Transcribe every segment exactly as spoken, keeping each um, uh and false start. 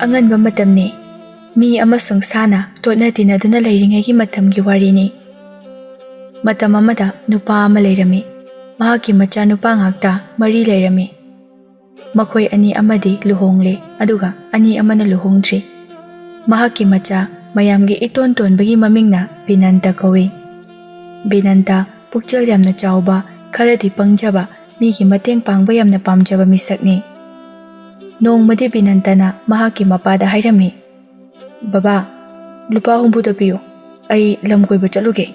ꯑꯉꯟꯕ ꯃꯇꯝꯅꯤ꯫ ꯃꯤ ꯑꯃꯁꯨꯡ ꯁꯥꯅ ꯇꯣꯠꯅ ꯇꯤꯟꯅꯗꯨꯅ ꯂꯩꯔꯤꯉꯩꯒꯤ ꯃꯇꯝꯒꯤ ꯋꯥꯔꯤꯅꯤ꯫ ꯃꯇꯝ ꯑꯃꯗ ꯅꯨꯄꯥ ꯑꯃ ꯂꯩꯔꯝꯃꯤ꯫ ꯃꯍꯥꯛꯀꯤ ꯃꯆꯥꯅꯨꯄꯥ ꯉꯥꯛꯇ ꯃꯔꯤ ꯂꯩꯔꯝꯃꯤ꯫ ꯃꯈꯣꯏ ꯑꯅꯤ ꯑꯃꯗꯤ ꯂꯨꯍꯣꯡꯂꯦ, ꯑꯗꯨꯒ ꯑꯅꯤ ꯑꯃꯅ ꯂꯨꯍꯣꯡꯗ꯭ꯔꯤ꯫ ꯃꯍꯥꯛꯀꯤ ꯃꯆꯥ ꯃꯌꯥꯝꯒꯤ ꯏꯇꯣꯟ ꯇꯣꯟꯕꯒꯤ ꯃꯃꯤꯡꯅ ꯕꯤꯅꯟꯇ ꯀꯧꯏ꯫ ꯕꯤꯅꯟꯇ ꯄꯨꯛꯆꯦꯜ ꯌꯥꯝꯅ ꯆꯥꯎꯕ, ꯈꯔꯗꯤ ꯄꯪꯖꯕ, ꯃꯤꯒꯤ ꯃꯇꯦꯡ ꯄꯥꯡꯕ ꯌꯥꯝꯅ ꯄꯥꯝꯖꯕ ꯃꯤꯁꯛꯅꯤ꯫ ꯅꯣꯡꯃꯗꯤ ꯕꯤꯅꯟꯇꯅ ꯃꯍꯥꯛꯀꯤ ꯃꯄꯥꯗ ꯍꯥꯏꯔꯝꯃꯤ, "ꯕꯕꯥ, ꯂꯨꯄꯥ ꯍꯨꯝꯐꯨꯇ ꯄꯤꯌꯨ, ꯑꯩ ꯂꯝ ꯀꯣꯏꯕ ꯆꯠꯂꯨꯒꯦ꯫"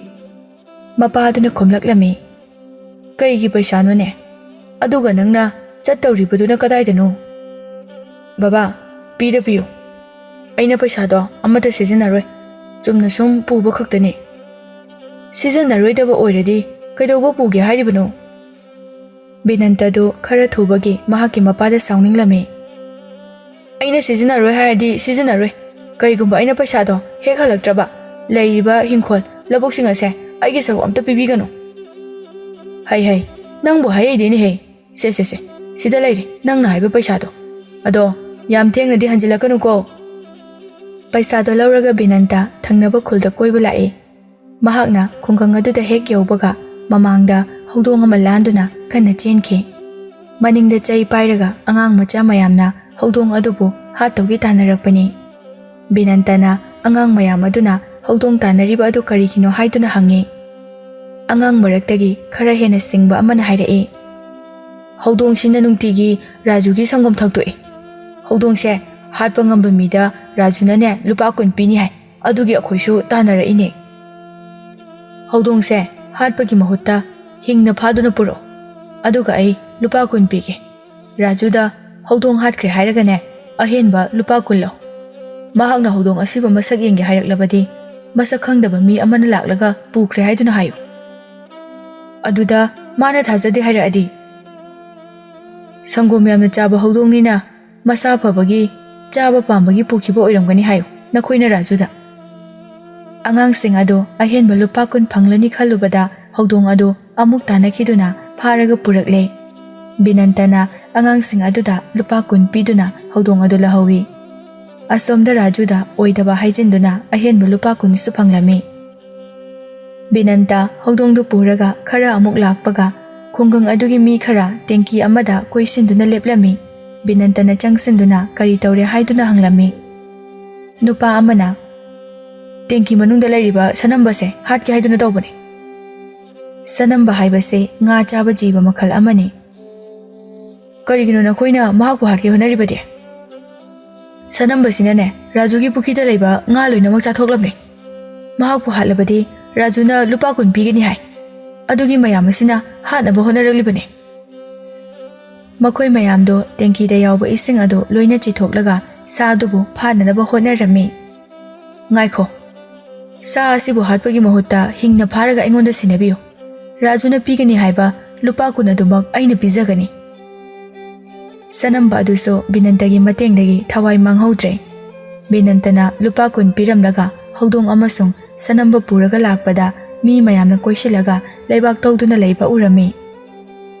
ꯃꯄꯥꯗꯨꯅ ꯈꯨꯝꯂꯛꯂꯝꯃꯤ, "ꯀꯩꯒꯤ ꯄꯩꯁꯥꯅꯣꯅꯦ? ꯑꯗꯨꯒ ꯅꯪꯅ ꯆꯠꯇꯧꯔꯤꯕꯗꯨꯅ ꯀꯗꯥꯏꯗꯅꯣ?" "ꯕꯕꯥ, ꯄꯤꯗ ꯄꯤꯌꯨ꯫ ꯑꯩꯅ ꯄꯩꯁꯥꯗꯣ ꯑꯃꯠꯇ ꯁꯤꯖꯤꯟꯅꯔꯣꯏ꯫ ꯆꯨꯝꯅ ꯁꯨꯝ ꯄꯨꯕ ꯈꯛꯇꯅꯤ꯫" "ꯁꯤꯖꯤꯟꯅꯔꯣꯏꯗꯕ ꯑꯣꯏꯔꯗꯤ ꯀꯩꯗꯧꯕ ꯄꯨꯒꯦ ꯍꯥꯏꯔꯤꯕꯅꯣ?" ꯕꯤꯅꯟꯇꯗꯨ ꯈꯔ ꯊꯨꯕꯒꯤ ꯃꯍꯥꯛꯀꯤ ꯃꯄꯥꯗ ꯁꯥꯎꯅꯤꯡꯂꯝꯃꯤ꯫ "ꯑꯩꯅ ꯁꯤꯖꯤꯟꯅꯔꯣꯏ ꯍꯥꯏꯔꯗꯤ ꯁꯤꯖꯤꯟꯅꯔꯣꯏ꯫ ꯀꯔꯤꯒꯨꯝꯕ ꯑꯩꯅ ꯄꯩꯁꯥꯗꯣ ꯍꯦꯛ ꯍꯜꯂꯛꯇ꯭ꯔꯕ, ꯂꯩꯔꯤꯕ ꯍꯤꯡꯈꯣꯜ, ꯂꯧꯕꯨꯛꯁꯤꯡ ꯑꯁꯦ ꯑꯩꯒꯤ ꯁꯔꯨꯛ ꯑꯝꯇ ꯄꯤꯕꯤꯒꯅꯨ꯫" "ꯍꯩ ꯍꯩ, ꯅꯪꯕꯨ ꯍꯥꯏꯍꯩꯗꯦꯅꯦꯍꯦ꯫ ꯁꯦ, ꯁꯦ, ꯁꯦ, ꯁꯤꯗ ꯂꯩꯔꯦ ꯅꯪꯅ ꯍꯥꯏꯕ ꯄꯩꯁꯥꯗꯣ꯫ ꯑꯗꯣ ꯌꯥꯝ ꯊꯦꯡꯅꯗꯤ ꯍꯟꯖꯤꯜꯂꯛꯀꯅꯨꯀꯣ꯫" ꯄꯩꯁꯥꯗꯣ ꯂꯧꯔꯒ ꯕꯤꯅꯟꯇ ꯊꯪꯅꯕ ꯈꯨꯜꯗ ꯀꯣꯏꯕ ꯂꯥꯛꯏ꯫ ꯃꯍꯥꯛꯅ ꯈꯨꯡꯒꯪ ꯑꯗꯨꯗ ꯍꯦꯛ ꯌꯧꯕꯒ, ꯃꯃꯥꯡꯗ ꯍꯧꯗꯣꯡ ꯑꯃ ꯂꯥꯟꯗꯨꯅ ꯀꯟꯅ ꯆꯦꯟꯈꯤ꯫ ꯃꯅꯤꯡꯗ ꯆꯩ ꯄꯥꯏꯔꯒ ꯑꯉꯥꯡ ꯃꯆꯥ ꯃꯌꯥꯝꯅ ꯍꯧꯗꯣꯡ ꯑꯗꯨꯕꯨ ꯍꯥꯠꯇꯧꯒꯤ ꯇꯥꯟꯅꯔꯛꯄꯅꯤ꯫ ꯕꯤꯅꯟꯇꯅ ꯑꯉꯥꯡ ꯃꯌꯥꯝ ꯑꯗꯨꯅ ꯍꯧꯗꯣꯡ ꯇꯥꯟꯅꯔꯤꯕ ꯑꯗꯨ ꯀꯔꯤꯒꯤꯅꯣ ꯍꯥꯏꯗꯨꯅ ꯍꯪꯉꯤ꯫ ꯑꯉꯥꯡ ꯃꯔꯛꯇꯒꯤ ꯈꯔ ꯍꯦꯟꯅ ꯁꯤꯡꯕ ꯑꯃꯅ ꯍꯥꯏꯔꯛꯏ, "ꯍꯧꯗꯣꯡꯁꯤꯅ ꯅꯨꯡꯇꯤꯒꯤ ꯔꯥꯖꯨꯒꯤ ꯁꯪꯒꯣꯝ ꯊꯛꯇꯣꯛꯏ꯫ ꯍꯧꯗꯣꯡꯁꯦ ꯍꯥꯠꯄ ꯉꯝꯕ ꯃꯤꯗ ꯔꯥꯖꯨꯅꯅꯦ ꯂꯨꯄꯥ ꯀꯨꯟ ꯄꯤꯅꯤ ꯍꯥꯏ꯫ ꯑꯗꯨꯒꯤ ꯑꯩꯈꯣꯏꯁꯨ ꯇꯥꯟꯅꯔꯛꯏꯅꯦ꯫ ꯍꯧꯗꯣꯡꯁꯦ ꯍꯥꯠꯄꯒꯤ ꯃꯍꯨꯠꯇ ꯍꯤꯡꯅ ꯐꯥꯗꯨꯅ ꯄꯨꯔꯛꯑꯣ, ꯑꯗꯨꯒ ꯑꯩ ꯂꯨꯄꯥ ꯀꯨꯟ ꯄꯤꯒꯦ꯫ ꯔꯥꯖꯨꯗ ꯍꯧꯗꯣꯡ ꯍꯥꯠꯈ꯭ꯔꯦ ꯍꯥꯏꯔꯒꯅꯦ, ꯑꯍꯦꯟꯕ ꯂꯨꯄꯥ ꯀꯨꯟ ꯂꯧ꯫ ꯃꯍꯥꯛꯅ ꯍꯧꯗꯣꯡ ꯑꯁꯤꯕ ꯃꯁꯛ ꯌꯦꯡꯒꯦ ꯍꯥꯏꯔꯛꯂꯕꯗꯤ, ꯃꯁꯛ ꯈꯪꯗꯕ ꯃꯤ ꯑꯃꯅ ꯂꯥꯛꯂꯒ ꯄꯨꯈ꯭ꯔꯦ ꯍꯥꯏꯗꯨꯅ ꯍꯥꯏꯌꯨ꯫ ꯑꯗꯨꯗ ꯃꯥꯅ ꯊꯥꯖꯗꯦ ꯍꯥꯏꯔꯛꯑꯗꯤ?" "ꯁꯪꯒꯣꯝ ꯌꯥꯝꯅ ꯆꯥꯕ ꯍꯧꯗꯣꯡꯅꯤꯅ ꯃꯁꯥ ꯐꯕꯒꯤ, ꯆꯥꯕ ꯄꯥꯝꯕꯒꯤ ꯄꯨꯈꯤꯕ ꯑꯣꯏꯔꯝꯒꯅꯤ ꯍꯥꯏꯌꯨ ꯅꯈꯣꯏꯅ ꯔꯥꯖꯨꯗ꯫" ꯑꯉꯥꯡꯁꯤꯡ ꯑꯗꯨ ꯑꯍꯦꯟꯕ ꯂꯨꯄꯥ ꯀꯨꯟ ꯐꯪꯂꯅꯤ ꯈꯜꯂꯨꯕꯗ, ꯍꯧꯗꯣꯡ ꯑꯗꯨ ꯑꯃꯨꯛ ꯇꯥꯟꯅꯈꯤꯗꯨꯅ ꯐꯥꯔꯒ ꯄꯨꯔꯛꯂꯦ꯫ ꯕꯤꯅꯟꯇꯅ ꯑꯉꯥꯡꯁꯤꯡ ꯑꯗꯨꯗ ꯂꯨꯄꯥ ꯀꯨꯟ ꯄꯤꯗꯨꯅ ꯍꯧꯗꯣꯡ ꯑꯗꯨ ꯂꯧꯍꯧꯏ꯫ ꯑꯁꯣꯝꯗ ꯔꯥꯖꯨꯗ ꯑꯣꯏꯗꯕ ꯍꯥꯏꯖꯤꯟꯗꯨꯅ ꯑꯍꯦꯟꯕ ꯂꯨꯄꯥ ꯀꯨꯟꯁꯨ ꯐꯪꯂꯝꯃꯤ꯫ ꯕꯤꯅꯟꯇ ꯍꯧꯗꯣꯡꯗꯨ ꯄꯨꯔꯒ ꯈꯔ ꯑꯃꯨꯛ ꯂꯥꯛꯄꯒ, ꯈꯨꯡꯒꯪ ꯑꯗꯨꯒꯤ ꯃꯤ ꯈꯔ ꯇꯦꯡꯀꯤ ꯑꯃꯗ ꯀꯣꯏꯁꯤꯟꯗꯨꯅ ꯂꯦꯞꯂꯝꯃꯤ꯫ ꯕꯤꯅꯟꯇꯅ ꯆꯪꯁꯤꯟꯗꯨꯅ ꯀꯔꯤ ꯇꯧꯔꯦ ꯍꯥꯏꯗꯨꯅ ꯍꯪꯂꯝꯃꯤ꯫ ꯅꯨꯄꯥ ꯑꯃꯅ, "ꯇꯦꯡꯀꯤ ꯃꯅꯨꯡꯗ ꯂꯩꯔꯤꯕ ꯁꯅꯝꯕꯁꯦ ꯍꯥꯠꯀꯦ ꯍꯥꯏꯗꯨꯅ ꯇꯧꯕꯅꯦ꯫" ꯁꯅꯝꯕ ꯍꯥꯏꯕꯁꯦ ꯉꯥ ꯆꯥꯕ ꯖꯤꯕ ꯃꯈꯜ ꯑꯃꯅꯤ꯫ "ꯀꯔꯤꯒꯤꯅꯣ ꯅꯈꯣꯏꯅ ꯃꯍꯥꯛꯄꯨ ꯍꯥꯠꯀꯦ ꯍꯣꯠꯅꯔꯤꯕꯗꯤ?" "ꯁꯅꯝꯕꯁꯤꯅꯅꯦ, ꯔꯥꯖꯨꯒꯤ ꯄꯨꯈ꯭ꯔꯤꯗ ꯂꯩꯕ ꯉꯥ ꯂꯣꯏꯅꯃꯛ ꯆꯥꯊꯣꯛꯂꯝꯃꯦ꯫ ꯃꯍꯥꯛꯄꯨ ꯍꯥꯠꯂꯕꯗꯤ ꯔꯥꯖꯨꯅ ꯂꯨꯄꯥ ꯀꯨꯟ ꯄꯤꯒꯅꯤ ꯍꯥꯏ꯫ ꯑꯗꯨꯒꯤ ꯃꯌꯥꯝ ꯑꯁꯤꯅ ꯍꯥꯠꯅꯕ ꯍꯣꯠꯅꯔꯛꯂꯤꯕꯅꯦ꯫" ꯃꯈꯣꯏ ꯃꯌꯥꯝꯗꯣ ꯇꯦꯡꯀꯤꯗ ꯌꯥꯎꯕ ꯏꯁꯤꯡ ꯑꯗꯨ ꯂꯣꯏꯅ ꯆꯤꯊꯣꯛꯂꯒ ꯁꯥ ꯑꯗꯨꯕꯨ ꯐꯥꯅꯅꯕ ꯍꯣꯠꯅꯔꯝꯃꯤ꯫ "ꯉꯥꯏꯈꯣ, ꯁꯥ ꯑꯁꯤꯕꯨ ꯍꯥꯠꯄꯒꯤ ꯃꯍꯨꯠꯇ ꯍꯤꯡꯅ ꯐꯥꯔꯒ ꯑꯩꯉꯣꯟꯗ ꯁꯤꯟꯅꯕꯤꯌꯨ꯫ ꯔꯥꯖꯨꯅ ꯄꯤꯒꯅꯤ ꯍꯥꯏꯕ ꯂꯨꯄꯥ ꯀꯨꯟ ꯑꯗꯨꯃꯛ ꯑꯩꯅ ꯄꯤꯖꯒꯅꯤ꯫" ꯁꯅꯝꯕ ꯑꯗꯨꯁꯨ ꯕꯤꯅꯟꯇꯒꯤ ꯃꯇꯦꯡꯗꯒꯤ ꯊꯋꯥꯏ ꯃꯥꯡꯍꯧꯗ꯭ꯔꯦ꯫ ꯕꯤꯅꯟꯇꯅ ꯂꯨꯄꯥ ꯀꯨꯟ ꯄꯤꯔꯝꯂꯒ ꯍꯧꯗꯣꯡ ꯑꯃꯁꯨꯡ ꯁꯅꯝꯕ ꯄꯨꯔꯒ ꯂꯥꯛꯄꯗ ꯃꯤ ꯃꯌꯥꯝꯅ ꯀꯣꯏꯁꯤꯜꯂꯒ ꯂꯩꯕꯥꯛ ꯇꯧꯗꯨꯅ ꯂꯩꯕ ꯎꯔꯝꯃꯤ꯫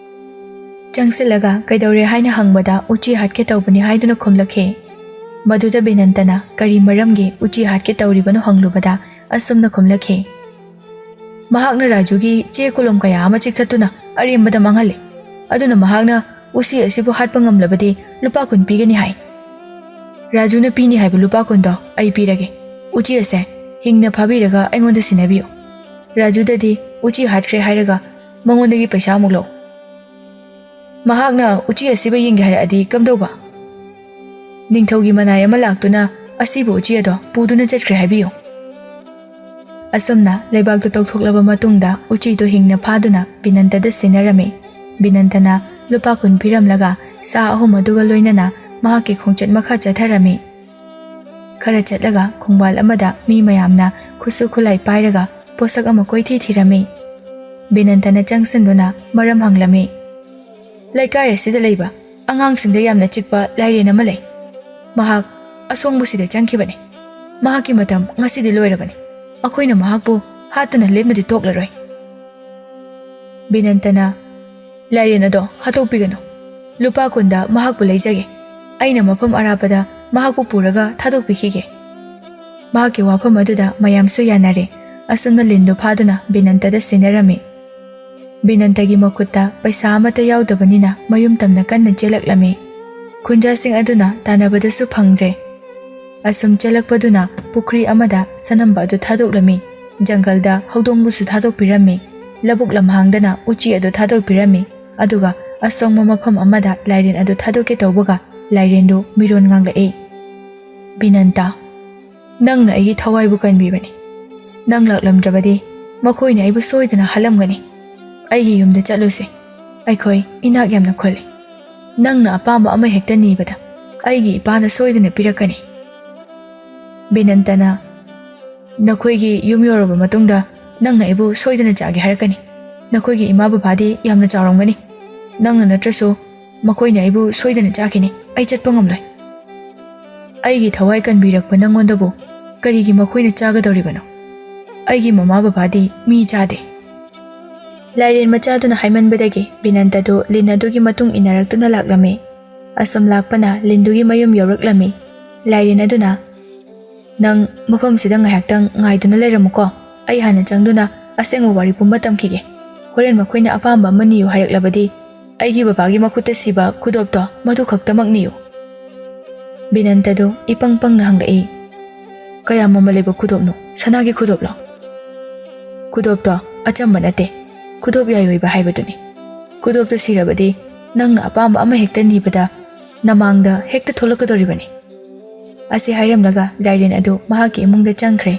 ꯆꯪꯁꯤꯜꯂꯒ ꯀꯩꯗꯧꯔꯦ ꯍꯥꯏꯅ ꯍꯪꯕꯗ ꯎꯆꯤ ꯍꯥꯠꯀꯦ ꯇꯧꯕꯅꯤ ꯍꯥꯏꯗꯨꯅ ꯈꯨꯝꯂꯛꯈꯤ꯫ ꯃꯗꯨꯗ ꯕꯤꯅꯟꯇꯅ ꯀꯔꯤ ꯃꯔꯝꯒꯤ ꯎꯆꯤ ꯍꯥꯠꯀꯦ ꯇꯧꯔꯤꯕꯅꯣ ꯍꯪꯂꯨꯕꯗ ꯑꯁꯨꯝꯅ ꯈꯨꯝꯂꯛꯈꯤ꯫ "ꯃꯍꯥꯛꯅ ꯔꯥꯖꯨꯒꯤ ꯆꯦ ꯀꯣꯂꯣꯝ ꯀꯌꯥ ꯑꯃ ꯆꯤꯛꯊꯠꯇꯨꯅ ꯑꯔꯦꯝꯕꯗ ꯃꯥꯡꯍꯜꯂꯤ꯫ ꯑꯗꯨꯅ ꯃꯍꯥꯛꯅ ꯎꯆꯤ ꯑꯁꯤꯕꯨ ꯍꯥꯠꯄ ꯉꯝꯂꯕꯗꯤ ꯂꯨꯄꯥ ꯀꯨꯟ ꯄꯤꯒꯅꯤ ꯍꯥꯏ꯫ ꯔꯥꯖꯨꯅ ꯄꯤꯅꯤ ꯍꯥꯏꯕ ꯂꯨꯄꯥ ꯀꯨꯟꯗꯣ ꯑꯩ ꯄꯤꯔꯒꯦ꯫ ꯎꯆꯤ ꯑꯁꯦ ꯍꯤꯡꯅ ꯐꯥꯕꯤꯔꯒ ꯑꯩꯉꯣꯟꯗ ꯁꯤꯟꯅꯕꯤꯌꯨ꯫ ꯔꯥꯖꯨꯗꯗꯤ ꯎꯆꯤ ꯍꯥꯠꯈ꯭ꯔꯦ ꯍꯥꯏꯔꯒ ꯃꯉꯣꯟꯗꯒꯤ ꯄꯩꯁꯥ ꯑꯃꯨꯛ ꯂꯧ꯫ ꯃꯍꯥꯛꯅ ꯎꯆꯤ ꯑꯁꯤꯕ ꯌꯦꯡꯒꯦ ꯍꯥꯏꯔꯛꯑꯗꯤ ꯀꯝꯗꯧꯕ? ꯅꯤꯡꯊꯧꯒꯤ ꯃꯅꯥꯏ ꯑꯃ ꯂꯥꯛꯇꯨꯅ ꯑꯁꯤꯕ ꯎꯆꯤ ꯑꯗꯣ ꯄꯨꯗꯨꯅ ꯆꯠꯈ꯭ꯔꯦ ꯍꯥꯏꯕꯤꯌꯨ꯫" ꯑꯁꯨꯝꯅ ꯂꯩꯕꯥꯛꯇꯨ ꯇꯧꯊꯣꯛꯂꯕ ꯃꯇꯨꯡꯗ ꯎꯆꯤꯗꯨ ꯍꯤꯡꯅ ꯐꯥꯗꯨꯅ ꯕꯤꯅꯟꯇꯗ ꯁꯤꯟꯅꯔꯝꯃꯤ꯫ ꯕꯤꯅꯟꯇꯅ ꯂꯨꯄꯥ ꯀꯨꯟ ꯄꯤꯔꯝꯂꯒ ꯁꯥ ꯑꯍꯨꯝ ꯑꯗꯨꯒ ꯂꯣꯏꯅꯅ ꯃꯍꯥꯛꯀꯤ ꯈꯣꯡꯆꯠ ꯃꯈꯥ ꯆꯠꯊꯔꯝꯃꯤ꯫ ꯈꯔ ꯆꯠꯂꯒ ꯈꯣꯡꯕꯥꯜ ꯑꯃꯗ ꯃꯤ ꯃꯌꯥꯝꯅ ꯈꯨꯠꯁꯨ ꯈꯨꯠꯂꯥꯏ ꯄꯥꯏꯔꯒ ꯄꯣꯠꯁꯛ ꯑꯃ ꯀꯣꯏꯊꯤ ꯊꯤꯔꯝꯃꯤ꯫ ꯕꯤꯅꯟꯇꯅ ꯆꯪꯁꯤꯟꯗꯨꯅ ꯃꯔꯝ ꯍꯪꯂꯝꯃꯤ꯫ "ꯂꯩꯀꯥꯏ ꯑꯁꯤꯗ ꯂꯩꯕ ꯑꯉꯥꯡꯁꯤꯡꯗ ꯌꯥꯝꯅ ꯆꯤꯛꯄ ꯂꯥꯏꯔꯦꯟ ꯑꯃ ꯂꯩ꯫ ꯃꯍꯥꯛ ꯑꯁꯣꯡꯕꯁꯤꯗ ꯆꯪꯈꯤꯕꯅꯤ꯫ ꯃꯍꯥꯛꯀꯤ ꯃꯇꯝ ꯉꯁꯤꯗꯤ ꯂꯣꯏꯔꯕꯅꯤ꯫ ꯑꯩꯈꯣꯏꯅ ꯃꯍꯥꯛꯄꯨ ꯍꯥꯠꯇꯅ ꯂꯦꯞꯅꯗꯤ ꯇꯣꯛꯂꯔꯣꯏ꯫" ꯕꯤꯅꯟꯇꯅ, "ꯂꯥꯏꯔꯦꯟ ꯑꯗꯣ ꯍꯥꯠꯇꯣꯛꯄꯤꯒꯅꯨ꯫ ꯂꯨꯄꯥ ꯀꯨꯟꯗ ꯃꯍꯥꯛꯄꯨ ꯂꯩꯖꯒꯦ꯫ ꯑꯩꯅ ꯃꯐꯝ ꯑꯔꯥꯞꯄꯗ ꯃꯍꯥꯛꯄꯨ ꯄꯨꯔꯒ ꯊꯥꯗꯣꯛꯄꯤꯈꯤꯒꯦ꯫ ꯃꯍꯥꯛꯀꯤ ꯋꯥꯐꯝ ꯑꯗꯨꯗ ꯃꯌꯥꯝꯁꯨ ꯌꯥꯅꯔꯦ꯫ ꯑꯁꯨꯝꯅ ꯂꯤꯟꯗꯨ ꯐꯥꯗꯨꯅ ꯕꯤꯅꯟꯇꯗ ꯁꯤꯟꯅꯔꯝꯃꯤ꯫ ꯕꯤꯅꯟꯇꯒꯤ ꯃꯈꯨꯠꯇ ꯄꯩꯁꯥ ꯑꯃꯠꯇ ꯌꯥꯎꯗꯕꯅꯤꯅ ꯃꯌꯨꯝ ꯇꯝꯅ ꯀꯟꯅ ꯆꯦꯜꯂꯛꯂꯝꯃꯤ꯫ ꯈꯨꯟꯖꯥꯁꯤꯡ ꯑꯗꯨꯅ ꯇꯥꯟꯅꯕꯗꯁꯨ ꯐꯪꯗ꯭ꯔꯦ꯫ ꯑꯁꯨꯝ ꯆꯦꯜꯂꯛꯄꯗꯨꯅ ꯄꯨꯈ꯭ꯔꯤ ꯑꯃꯗ ꯁꯅꯝꯕ ꯑꯗꯨ ꯊꯥꯗꯣꯛꯂꯝꯃꯤ꯫ ꯖꯪꯒꯜꯗ ꯍꯧꯗꯣꯡꯕꯨꯁꯨ ꯊꯥꯗꯣꯛꯄꯤꯔꯝꯃꯤ꯫ ꯂꯧꯕꯨꯛ ꯂꯝꯍꯥꯡꯗꯅ ꯎꯆꯤ ꯑꯗꯨ ꯊꯥꯗꯣꯛꯄꯤꯔꯝꯃꯤ꯫ ꯑꯗꯨꯒ ꯑꯁꯣꯡꯕ ꯃꯐꯝ ꯑꯃꯗ ꯂꯥꯏꯔꯦꯟ ꯑꯗꯨ ꯊꯥꯗꯣꯛꯀꯦ ꯇꯧꯕꯒ ꯂꯥꯏꯔꯦꯟꯗꯨ ꯃꯤꯔꯣꯟ ꯉꯥꯡꯂꯛꯏ꯫ ꯕꯤꯅꯟꯇ, ꯅꯪꯅ ꯑꯩꯒꯤ ꯊꯋꯥꯏꯕꯨ ꯀꯟꯕꯤꯕꯅꯤ꯫ ꯅꯪ ꯂꯥꯛꯂꯝꯗ꯭ꯔꯕꯗꯤ ꯃꯈꯣꯏꯅ ꯑꯩꯕꯨ ꯁꯣꯏꯗꯅ ꯍꯥꯠꯂꯝꯒꯅꯤ꯫ ꯑꯩꯒꯤ ꯌꯨꯝꯗ ꯆꯠꯂꯨꯁꯦ꯫ ꯑꯩꯈꯣꯏ ꯏꯅꯥꯛ ꯌꯥꯝꯅ ꯈꯨꯜꯂꯤ꯫ ꯅꯪꯅ ꯑꯄꯥꯝꯕ ꯑꯃ ꯍꯦꯛꯇ ꯅꯤꯕꯗ ꯑꯩꯒꯤ ꯏꯄꯥꯅ ꯁꯣꯏꯗꯅ ꯄꯤꯔꯛꯀꯅꯤ꯫ ꯕꯤꯅꯟꯇꯅ, ꯅꯈꯣꯏꯒꯤ ꯌꯨꯝ ꯌꯧꯔꯕ ꯃꯇꯨꯡꯗ ꯅꯪꯅ ꯑꯩꯕꯨ ꯁꯣꯏꯗꯅ ꯆꯥꯒꯦ ꯍꯥꯏꯔꯛꯀꯅꯤ꯫ ꯅꯈꯣꯏꯒꯤ ꯏꯃꯥ ꯕꯕꯥꯗꯤ ꯌꯥꯝꯅ ꯆꯥꯎꯔꯝꯒꯅꯤ꯫ ꯅꯪꯅ ꯅꯠꯇ꯭ꯔꯁꯨ ꯃꯈꯣꯏꯅ ꯑꯩꯕꯨ ꯁꯣꯏꯗꯅ ꯆꯥꯈꯤꯅꯤ꯫ ꯑꯩ ꯆꯠꯄ ꯉꯝꯂꯣꯏ꯫ ꯑꯩꯒꯤ ꯊꯋꯥꯏ ꯀꯟꯕꯤꯔꯛꯄ ꯅꯪꯉꯣꯟꯗꯕꯨ ꯀꯔꯤꯒꯤ ꯃꯈꯣꯏꯅ ꯆꯥꯒꯗꯧꯔꯤꯕꯅꯣ? ꯑꯩꯒꯤ ꯃꯃꯥ ꯕꯕꯥꯗꯤ ꯃꯤ ꯆꯥꯗꯦ꯫ ꯂꯥꯏꯔꯦꯟ ꯃꯆꯥꯗꯨꯅ ꯍꯥꯏꯃꯟꯕꯗꯒꯤ ꯕꯤꯅꯟꯇꯗꯨ ꯂꯤꯟ ꯑꯗꯨꯒꯤ ꯃꯇꯨꯡ ꯏꯟꯅꯔꯛꯇꯨꯅ ꯂꯥꯛꯂꯝꯃꯤ꯫ ꯑꯁꯨꯝ ꯂꯥꯛꯄꯅ ꯂꯤꯟꯗꯨꯒꯤ ꯃꯌꯨꯝ ꯌꯧꯔꯛꯂꯝꯃꯤ꯫ ꯂꯥꯏꯔꯦꯟ ꯑꯗꯨꯅ, ꯅꯪ ꯃꯐꯝꯁꯤꯗ ꯉꯥꯏꯍꯥꯛꯇꯪ ꯉꯥꯏꯗꯨꯅ ꯂꯩꯔꯝꯃꯨꯀꯣ꯫ ꯑꯩ ꯍꯥꯟꯅ ꯆꯪꯗꯨꯅ ꯑꯁꯦꯡꯕ ꯋꯥꯔꯤ ꯄꯨꯝꯕ ꯇꯝꯈꯤꯒꯦ꯫ ꯍꯣꯔꯦꯟ ꯃꯈꯣꯏꯅ ꯑꯄꯥꯝꯕ ꯑꯃ ꯅꯤꯌꯨ ꯍꯥꯏꯔꯛꯂꯕꯗꯤ ꯑꯩꯒꯤ ꯕꯕꯥꯒꯤ ꯃꯈꯨꯠꯇ ꯁꯤꯕ ꯈꯨꯗꯣꯞꯇꯣ ꯃꯗꯨ ꯈꯛꯇꯃꯛ ꯅꯤꯌꯨ꯫ ꯕꯤꯅꯟꯇꯗꯨ ꯏꯄꯪ ꯄꯪꯅ ꯍꯪꯂꯛꯏ, ꯀꯌꯥꯝ ꯃꯃꯜ ꯂꯩꯕ ꯈꯨꯗꯣꯞꯅꯣ? ꯁꯅꯥꯒꯤ ꯈꯨꯗꯣꯞꯂꯣ? ꯈꯨꯗꯣꯞꯇꯣ ꯑꯆꯝꯕ ꯅꯠꯇꯦ, ꯈꯨꯗꯣꯞ ꯌꯥꯏ ꯑꯣꯏꯕ ꯍꯥꯏꯕꯗꯨꯅꯤ꯫ ꯈꯨꯗꯣꯞꯇꯣ ꯁꯤꯔꯕꯗꯤ ꯅꯪꯅ ꯑꯄꯥꯝꯕ ꯑꯃ ꯍꯦꯛꯇ ꯅꯤꯕꯗ ꯅꯃꯥꯡꯗ ꯍꯦꯛꯇ ꯊꯣꯛꯂꯛꯀꯗꯧꯔꯤꯕꯅꯤ꯫ ꯑꯁꯤ ꯍꯥꯏꯔꯝꯂꯒ ꯂꯥꯏꯔꯦꯟ ꯑꯗꯨ ꯃꯍꯥꯛꯀꯤ ꯏꯃꯨꯡꯗ ꯆꯪꯈ꯭ꯔꯦ꯫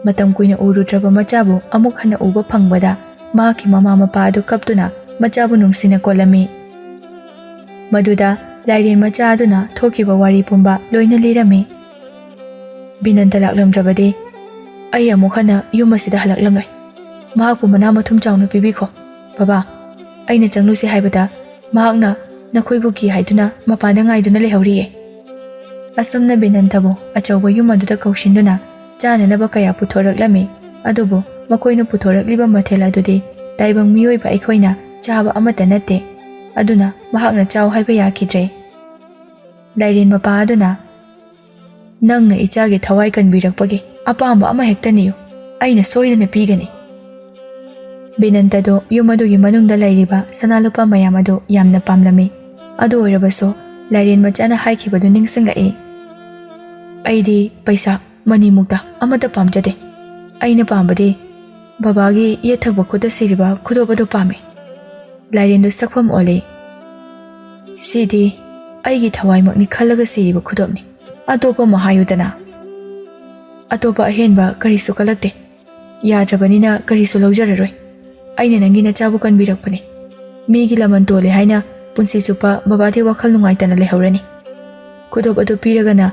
ꯃꯇꯝ ꯀꯨꯏꯅ ꯎꯔꯨꯗ꯭ꯔꯕ ꯃꯆꯥꯕꯨ ꯑꯃꯨꯛ ꯍꯟꯅ ꯎꯕ ꯐꯪꯕꯗ ꯃꯍꯥꯛꯀꯤ ꯃꯃꯥ ꯃꯄꯥ ꯑꯗꯨ ꯀꯞꯇꯨꯅ ꯃꯆꯥꯕꯨ ꯅꯨꯡꯁꯤꯅ ꯀꯣꯜꯂꯝꯃꯤ꯫ ꯃꯗꯨꯗ ꯂꯥꯏꯔꯦꯟ ꯃꯆꯥ ꯑꯗꯨꯅ ꯊꯣꯛꯈꯤꯕ ꯋꯥꯔꯤ ꯄꯨꯝꯕ ꯂꯣꯏꯅ ꯂꯤꯔꯝꯃꯤ꯫ ꯕꯤꯅꯟꯇ ꯂꯥꯛꯂꯝꯗ꯭ꯔꯕꯗꯤ ꯑꯩ ꯑꯃꯨꯛ ꯍꯟꯅ ꯌꯨꯝ ꯑꯁꯤꯗ ꯍꯜꯂꯛꯂꯝꯂꯣꯏ꯫ ꯃꯍꯥꯛꯄꯨ ꯃꯅꯥ ꯃꯊꯨꯝ ꯆꯥꯎꯅ ꯄꯤꯕꯤꯈꯣ꯫ ꯕꯕꯥ, ꯑꯩꯅ ꯆꯪꯂꯨꯁꯤ ꯍꯥꯏꯕꯗ ꯃꯍꯥꯛꯅ ꯅꯈꯣꯏꯕꯨ ꯀꯤ ꯍꯥꯏꯗꯨꯅ ꯃꯄꯥꯟꯗ ꯉꯥꯏꯗꯨꯅ ꯂꯩꯍꯧꯔꯤꯌꯦ꯫ ꯑꯁꯨꯝꯅ ꯕꯤꯅꯟꯇꯕꯨ ꯑꯆꯧꯕ ꯌꯨꯝ ꯑꯗꯨꯗ ꯀꯧꯁꯤꯟꯗꯨꯅ ꯆꯥꯅꯅꯕ ꯀꯌꯥ ꯄꯨꯊꯣꯔꯛꯂꯝꯃꯤ꯫ ꯑꯗꯨꯕꯨ ꯃꯈꯣꯏꯅ ꯄꯨꯊꯣꯔꯛꯂꯤꯕ ꯃꯊꯦꯜ ꯑꯗꯨꯗꯤ ꯇꯥꯏꯕꯪ ꯃꯤꯑꯣꯏꯕ ꯑꯩꯈꯣꯏꯅ ꯆꯥꯕ ꯑꯃꯠꯇ ꯅꯠꯇꯦ꯫ ꯑꯗꯨꯅ ꯃꯍꯥꯛꯅ ꯆꯥꯎ ꯍꯥꯏꯕ ꯌꯥꯈꯤꯗ꯭ꯔꯦ꯫ ꯂꯥꯏꯔꯦꯟ ꯃꯄꯥ ꯑꯗꯨꯅ, "ꯅꯪꯅ ꯏꯆꯥꯒꯤ ꯊꯋꯥꯏ ꯀꯟꯕꯤꯔꯛꯄꯒꯤ ꯑꯄꯥꯝꯕ ꯑꯃ ꯍꯦꯛꯇ ꯅꯤꯌꯨ, ꯑꯩꯅ ꯁꯣꯏꯗꯅ ꯄꯤꯒꯅꯤ꯫" ꯕꯤꯅꯟꯇꯗꯣ ꯌꯨꯝ ꯑꯗꯨꯒꯤ ꯃꯅꯨꯡꯗ ꯂꯩꯔꯤꯕ ꯁꯅꯥ ꯂꯨꯄꯥ ꯃꯌꯥꯝ ꯑꯗꯨ ꯌꯥꯝꯅ ꯄꯥꯝꯂꯝꯃꯤ꯫ ꯑꯗꯨ ꯑꯣꯏꯔꯕꯁꯨ ꯂꯥꯏꯔꯦꯟ ꯃꯆꯥꯅ ꯍꯥꯏꯈꯤꯕꯗꯨ ꯅꯤꯡꯁꯤꯡꯂꯛꯏ꯫ "ꯑꯩꯗꯤ ꯄꯩꯁꯥ, ꯃꯅꯤ ꯃꯨꯛꯇ ꯑꯃꯠꯇ ꯄꯥꯝꯖꯗꯦ꯫ ꯑꯩꯅ ꯄꯥꯝꯕꯗꯤ ꯕꯕꯥꯒꯤ ꯌꯦꯠ ꯊꯪꯕ ꯈꯨꯠꯇ ꯁꯤꯔꯤꯕ ꯈꯨꯗꯣꯞ ꯑꯗꯨ ꯄꯥꯝꯃꯤ꯫" ꯂꯥꯏꯔꯦꯟꯗꯨ ꯁꯛꯐꯝ ꯑꯣꯜꯂꯤ꯫ "ꯁꯤꯗꯤ ꯑꯩꯒꯤ ꯊꯋꯥꯏꯃꯛꯅꯤ ꯈꯜꯂꯒ ꯁꯤꯔꯤꯕ ꯈꯨꯗꯣꯞꯅꯤ꯫ ꯑꯇꯣꯞꯄ ꯑꯃ ꯍꯥꯏꯌꯨꯗꯅ꯫" "ꯑꯇꯣꯞꯄ ꯑꯍꯦꯟꯕ ꯀꯔꯤꯁꯨ ꯀꯜꯂꯛꯇꯦ꯫ ꯌꯥꯗ꯭ꯔꯕꯅꯤꯅ ꯀꯔꯤꯁꯨ ꯂꯧꯖꯔꯔꯣꯏ꯫ ꯑꯩꯅ ꯅꯪꯒꯤ ꯅꯆꯥꯕꯨ ꯀꯟꯕꯤꯔꯛꯄꯅꯤ꯫ ꯃꯤꯒꯤ ꯂꯃꯟ ꯇꯣꯜꯂꯦ ꯍꯥꯏꯅ ꯄꯨꯟꯁꯤ ꯆꯨꯞꯄ ꯕꯕꯥꯗꯤ ꯋꯥꯈꯜ ꯅꯨꯡꯉꯥꯏꯇꯅ ꯂꯩꯍꯧꯔꯅꯤ꯫ ꯈꯨꯗꯣꯞ ꯑꯗꯨ ꯄꯤꯔꯒꯅ